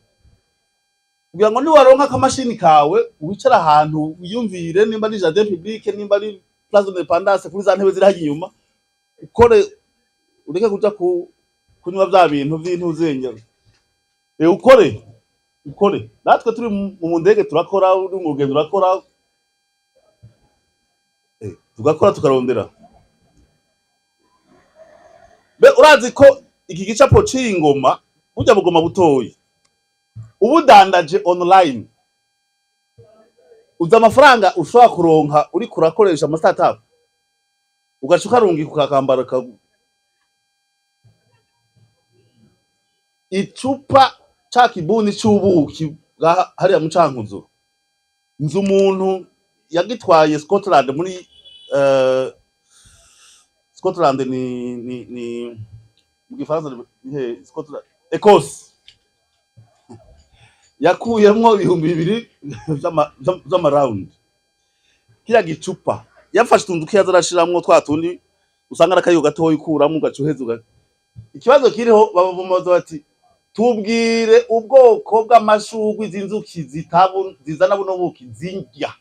kugira ngo niwaronka akamashini kawe wicara ahantu wiyumvire, nimba ari jardin public, nimba ari place de l'Indépendance, kuri za ntebe ziri harya inyuma, ukore, ureke kuja kunywa vya bintu vy'intuzenya. Ukore, ukore. Natwe turi mu ndege turakora, uri mu rugendo urakora, tugakora, tukarondera. Be urazi ko iki gicapo c'iyi ngoma, burya bugoma butoyi, ubudandaje online, uzi amafaranga ushobora kuronka uriko urakoresha ama startup, ugaca ukarungika ukakambara icupa ca kibuni c'ubuki bwa hariya mu Cankuzo. Nzi umuntu yagitwaye Scotland, muri Scotland ni mu gifaransa ni he? Scotland, Ecosse. Yakuyemwo 2000 vy'amarawundi kiriya gicupa. Yafashe utuntu dukeya aza arashiramwo, twa tundi usanga ari akayiko gatoya ukuramwo ugaca uheza. Ikibazo kiriho, babamubaza bati: "Tubwire ubwoko bw'amashurwe izi nzuki zizana buno buki zirya."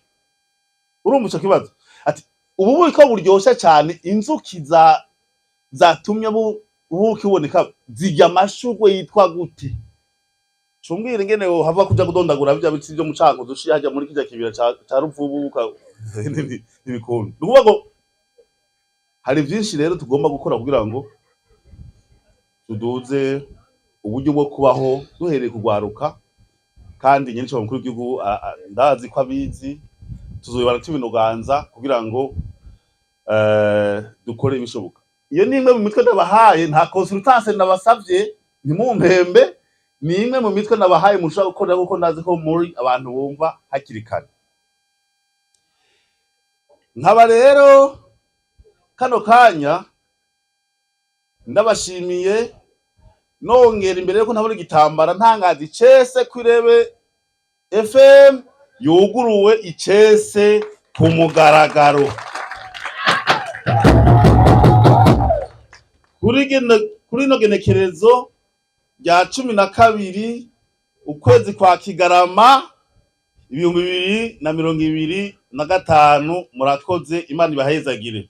Urumva ico kibazo, ati ubu buki ko buryoshe cane, inzuki za zatumye ubuki buboneka zirya amashurwe yitwa gute? Cumbwira ingene wohava kuja kudondagura birya biti vyo mu Cankuzo, uciye harya muri kirya kibira ca Ruvubu. Ntibikunda. Ni ukuvuga ngo hari vyinshi rero tugomba gukora kugira ngo tuduze uburyo bwo kubaho, duhereye kugwaruka. Kandi nyenicubahiro mukuru w'igihugu ndazi ko abizi, tuzobibana tubinoganza kugira ngo dukore ibishoboka. Iyo ni imwe mu mitwe ndabahaye, nta consultance nabasavye, ntimumpembe. Ni imwe mu mitwe nabahaye mushobora gukorera, kuko ndazi ko muri abantu bumva hakiri kare. Nkaba rero kano kanya ndabashimiye, nongera imbere yuko ntabona igitambara ntangaza icese ko Irebe FM yuguruwe icese ku mugaragaro. Kuri ino genekerezo rya 12 ukwezi kwa Kigarama 2025. Murakoze, Imana ibahezagire.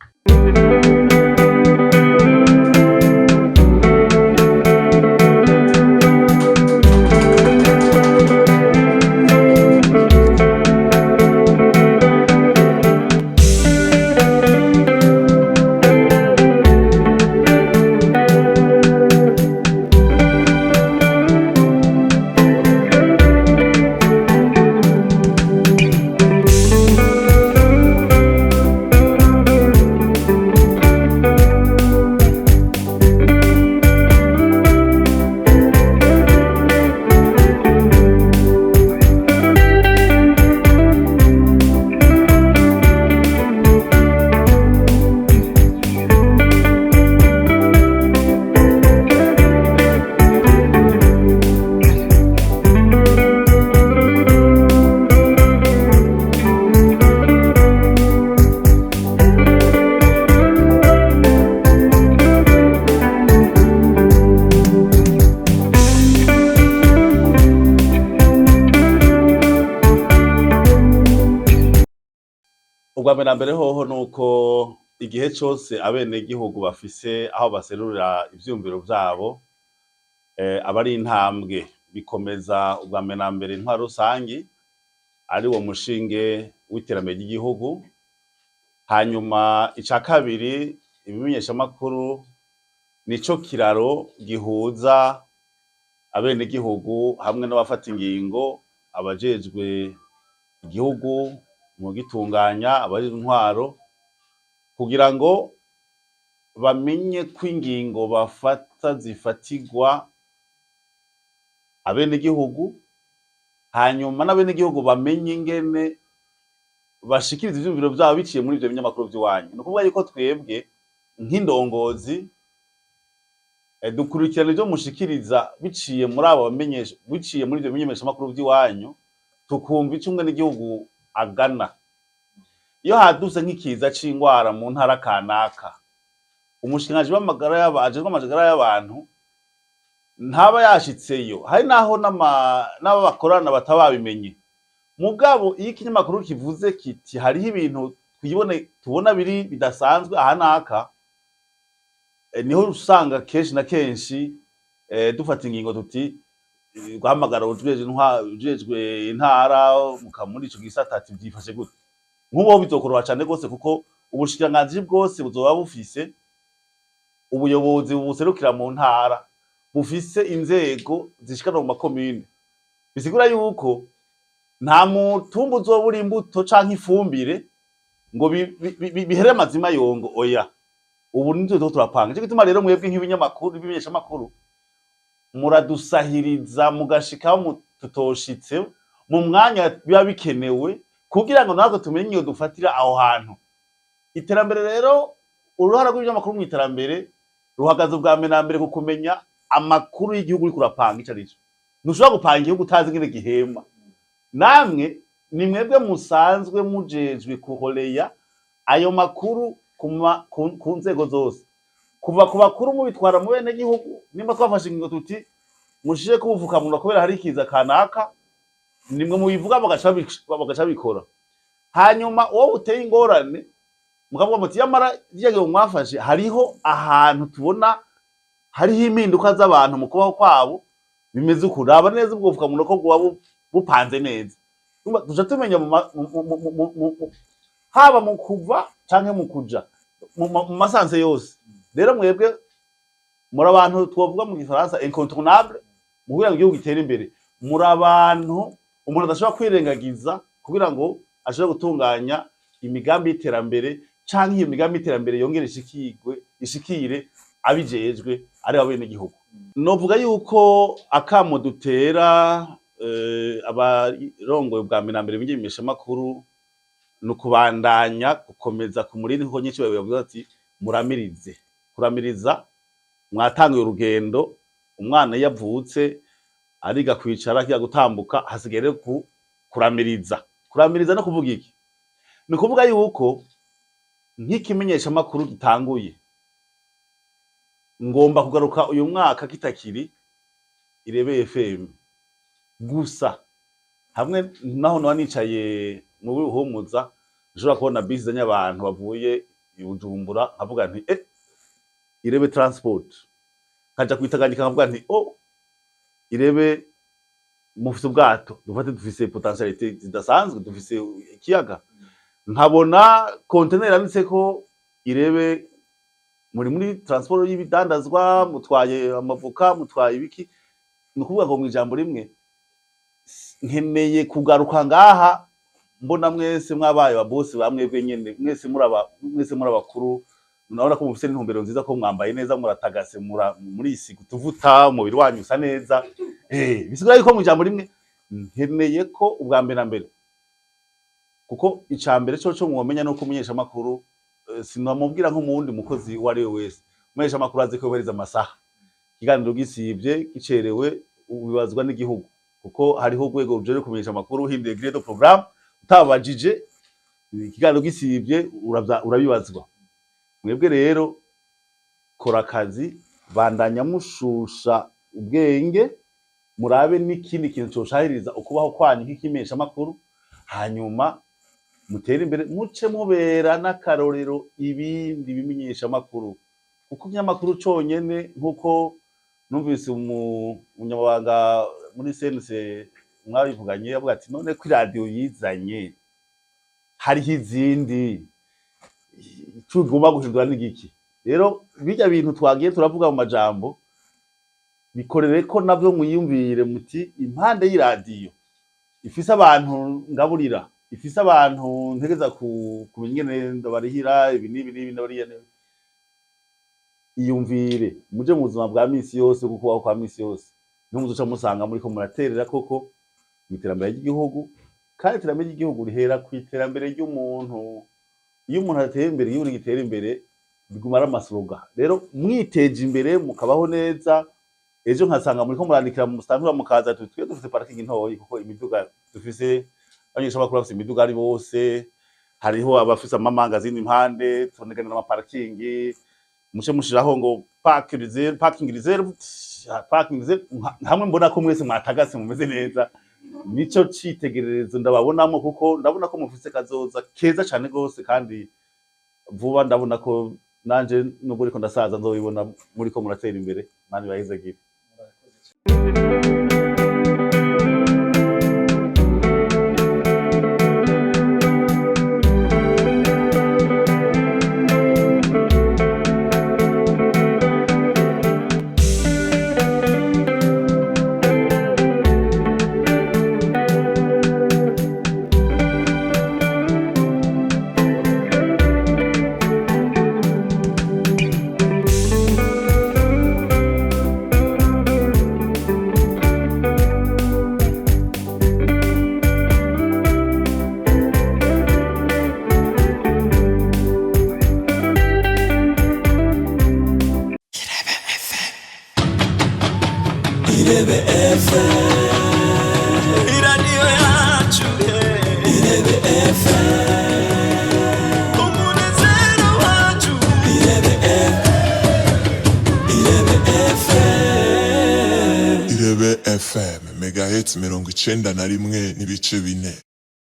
Ubwa mbere na mbere hoho nuko igihe cose abenegihugu bafise aho baserurira ivyiyumviro vyabo, aba ari intambwe bikomeza ubwa mbere na mbere intwaro rusangi, ari wo mushinge w'iterambere ry'igihugu. Hanyuma ica kabiri, ibimenyeshamakuru nico kiraro gihuza abenegihugu hamwe n'abafata ingingo, abajejwe igihugu mu gitunganya, abajejwe intwaro, kugira ngo bamenye ko ingingo bafata zifatirwa abenegihugu, hanyuma n'abenegihugu bamenye ingene bashikiriza ivyiyumviro vyabo biciye muri ivyo binyamakuru vy'iwanyu. Ni ukuvuga yuko twebwe nk'indongozi dukurikirana ivyo mushikiriza biciye muri abo bamenyesha, biciye muri ivyo bimenyeshamakuru vy'iwanyu, tukumva ico umwenegihugu agana. Iyo hadutse nk'ikiza c'ingwara mu ntara kanaka, umushikiranganji w'amagara ajejwe amagara y'abantu ntaba yashitseyo, hari naho n'abo bakorana bataba babimenye. Mugabo iyo ikinyamakuru kivuze kiti hariho ibintu twibone tubona biri bidasanzwe aha n'aka, niho usanga kenshi na kenshi dufata ingingo tuti guhamagara ujejwe intara muri ico gisata ati vyifashe gute. Nk'ubu bizokoroha cane gose, kuko ubushikiranganji bwose buzoba bufise ubuyobozi bubuserukira mu ntara, bufise inzego zishikana mu makomine. Bisigura yuko nta mutumba uzobura imbuto canke ifumbire ngo bihere amazima yongo, oya. Ubu nivyo turiko turapanga. Nico gituma rero mwebwe nk'ibinyamakuru, ibimenyeshamakuru, muradusahiriza mugashikaho tutoshitse mu mwanya biba bikenewe, kugira ngo natwe tumenye iyo dufatira aho hantu. Iterambere rero, uruhara rw'ibinyamakuru mu iterambere ruhagaze ubwa mbere na mbere ku kumenya amakuru y'igihugu uriko urapanga ico arico. Ntushobora gupanga igihugu utazi ingene gihema. Namwe ni mwebwe musanzwe mujejwe kuhoreya ayo makuru ku nzego zose, kuva ku bakuru mubitwara mu bene gihugu. Nimba twafashe ingingo tuti mushire kubufukamunwa kubera hari ikiza kanaka, nimwe mubivuga bagaca bikora. Hanyuma uwo uteye ingorane mukavuga muti yamara rya ngingo mwafashe hariho ahantu tubona hariho impinduka z'abantu mu kubaho kwabo bimeze uku, raba neza ubwo bufukamunwa ko bwoba bupanze neza. Duca tumenya Haba mu kuva canke mu kuja mu ma sens yose. Rero mwebwe muri abantu twovuga mu gifaransa incontournable mu kugira ngo igihugu gitere imbere. Muri abantu umuntu adashobora kwirengagiza kugira ngo ashobore gutunganya imigambi y'iterambere, canke iyo migambi y'iterambere yongere ishikire abijejwe, ari abenegihugu. Novuga yuko akamo dutera abarongoye ubwa mbere na mbere b'imenyeshamakuru ni ukubandanya gukomeza ku murindi, kuko nyinshi bavuga ati muramirize. Kuramiriza, mwatanguye urugendo. Umwana iyo avutse ariga kwicara, akiga gutambuka, hasigaye rero kuramiriza. Kuramiriza no kuvuga iki? Ni ukuvuga yuko nk'ikimenyeshamakuru gitanguye, ngomba kugaruka uyu mwaka kitakiri Irebe FM gusa. Hamwe naho noba nicaye mu Buhumuza, nshobora kubona bisi izanye abantu bavuye i Bujumbura, nkavuga nti Irebe Transport. Nkaja kwitanganyika nkavuga nti oh, Irebe mufise ubwato, dufate dufise potentialité zidasanzwe, dufise ikiyaga. Nkabona konteneri yanditseko Irebe, muri transport y'ibidandazwa, mutwaye amavoka, mutwaye ibiki. Ni ukuvuga ngo mu ijambo rimwe, nkeneye kugaruka ngaha mbona mwese mwabaye ababosi bamwebwe nyene, mwese muri abakuru. Murabona ko mufise n'intumbero nziza, ko mwambaye neza, muratagase, murisiga utuvuta, umubiri wanyu usa neza. Bisigura yuko mu ijambo rimwe nkeneye ko ubwa mbere na mbere, kuko ica mbere coco mwomenya nuko umumenyeshamakuru, sinamubwira nk'umuwundi mukozi uwo ari we wese, umumenyeshamakuru azi ko yubahiriza amasaha. Ikiganiro gisivye, gicerewe, ubibazwa n'igihugu, kuko hariho urwego rujejwe kumenyesha amakuru, uhinduye grille de programme utabajije, ikiganiro gisivye, urabibazwa. Mwebwe rero kora akazi, bandanya mushusha ubwenge, murabe n'ikindi kintu coshahiriza ukubaho kwanyu nk'ikimenyeshamakuru, hanyuma mutere imbere, muce mubera n'akarorero ibindi bimenyeshamakuru, kuko ikinyamakuru conyene, nk'uko numvise umunyamabanga muri CNC mwabivuganye avuga ati none ko iradiyo yizanye hariho izindi, ico ugomba guhindura n'igiki? Rero birya bintu twagiye turavuga mu majambo, bikorere ko navyo mwiyumvire muti impande y'iradiyo ifise abantu ngaburira, ifise abantu ntegeza kumenya ingene ndabarihira ibi n'ibi n'ibi ndabariya n'ibi. Iyumvire muje mu buzima bwa misi yose, kuko kubaho kwa misi yose niho muzoca musanga muriko muraterera koko mu iterambere ry'igihugu. Kandi iterambere ry'igihugu rihera ku iterambere ry'umuntu. Iyo umuntu ateye imbere, igihugu gitera imbere, biguma ari amaslogan. Rero mwiteje imbere mukabaho neza, ejo nkasanga muriko murandikira mu musitantira, mukaza twe dufise parking ntoyi, kuko imiduga dufise, abanyeshamakuru bafise imiduga ari bose, hariho abafise amamangazini impande, tuneganira amaparikingi, muce mushiraho ngo park reserve, parking reserve, parking reserve, hamwe mbona ko mwese mwatagase mumeze neza. Nico citegererezo ndababonamo, kuko ndabona ko mufise kazoza keza cane gose, kandi vuba ndabona ko nanje nubwo ariko ndasaza nzobibona muriko muratera imbere. Mani bahezagire. Irebe FM, iradiyo yacu, Irebe FM, umunezero wacu, Irebe FM, Irebe FM. Irebe FM, Megahits 91.4.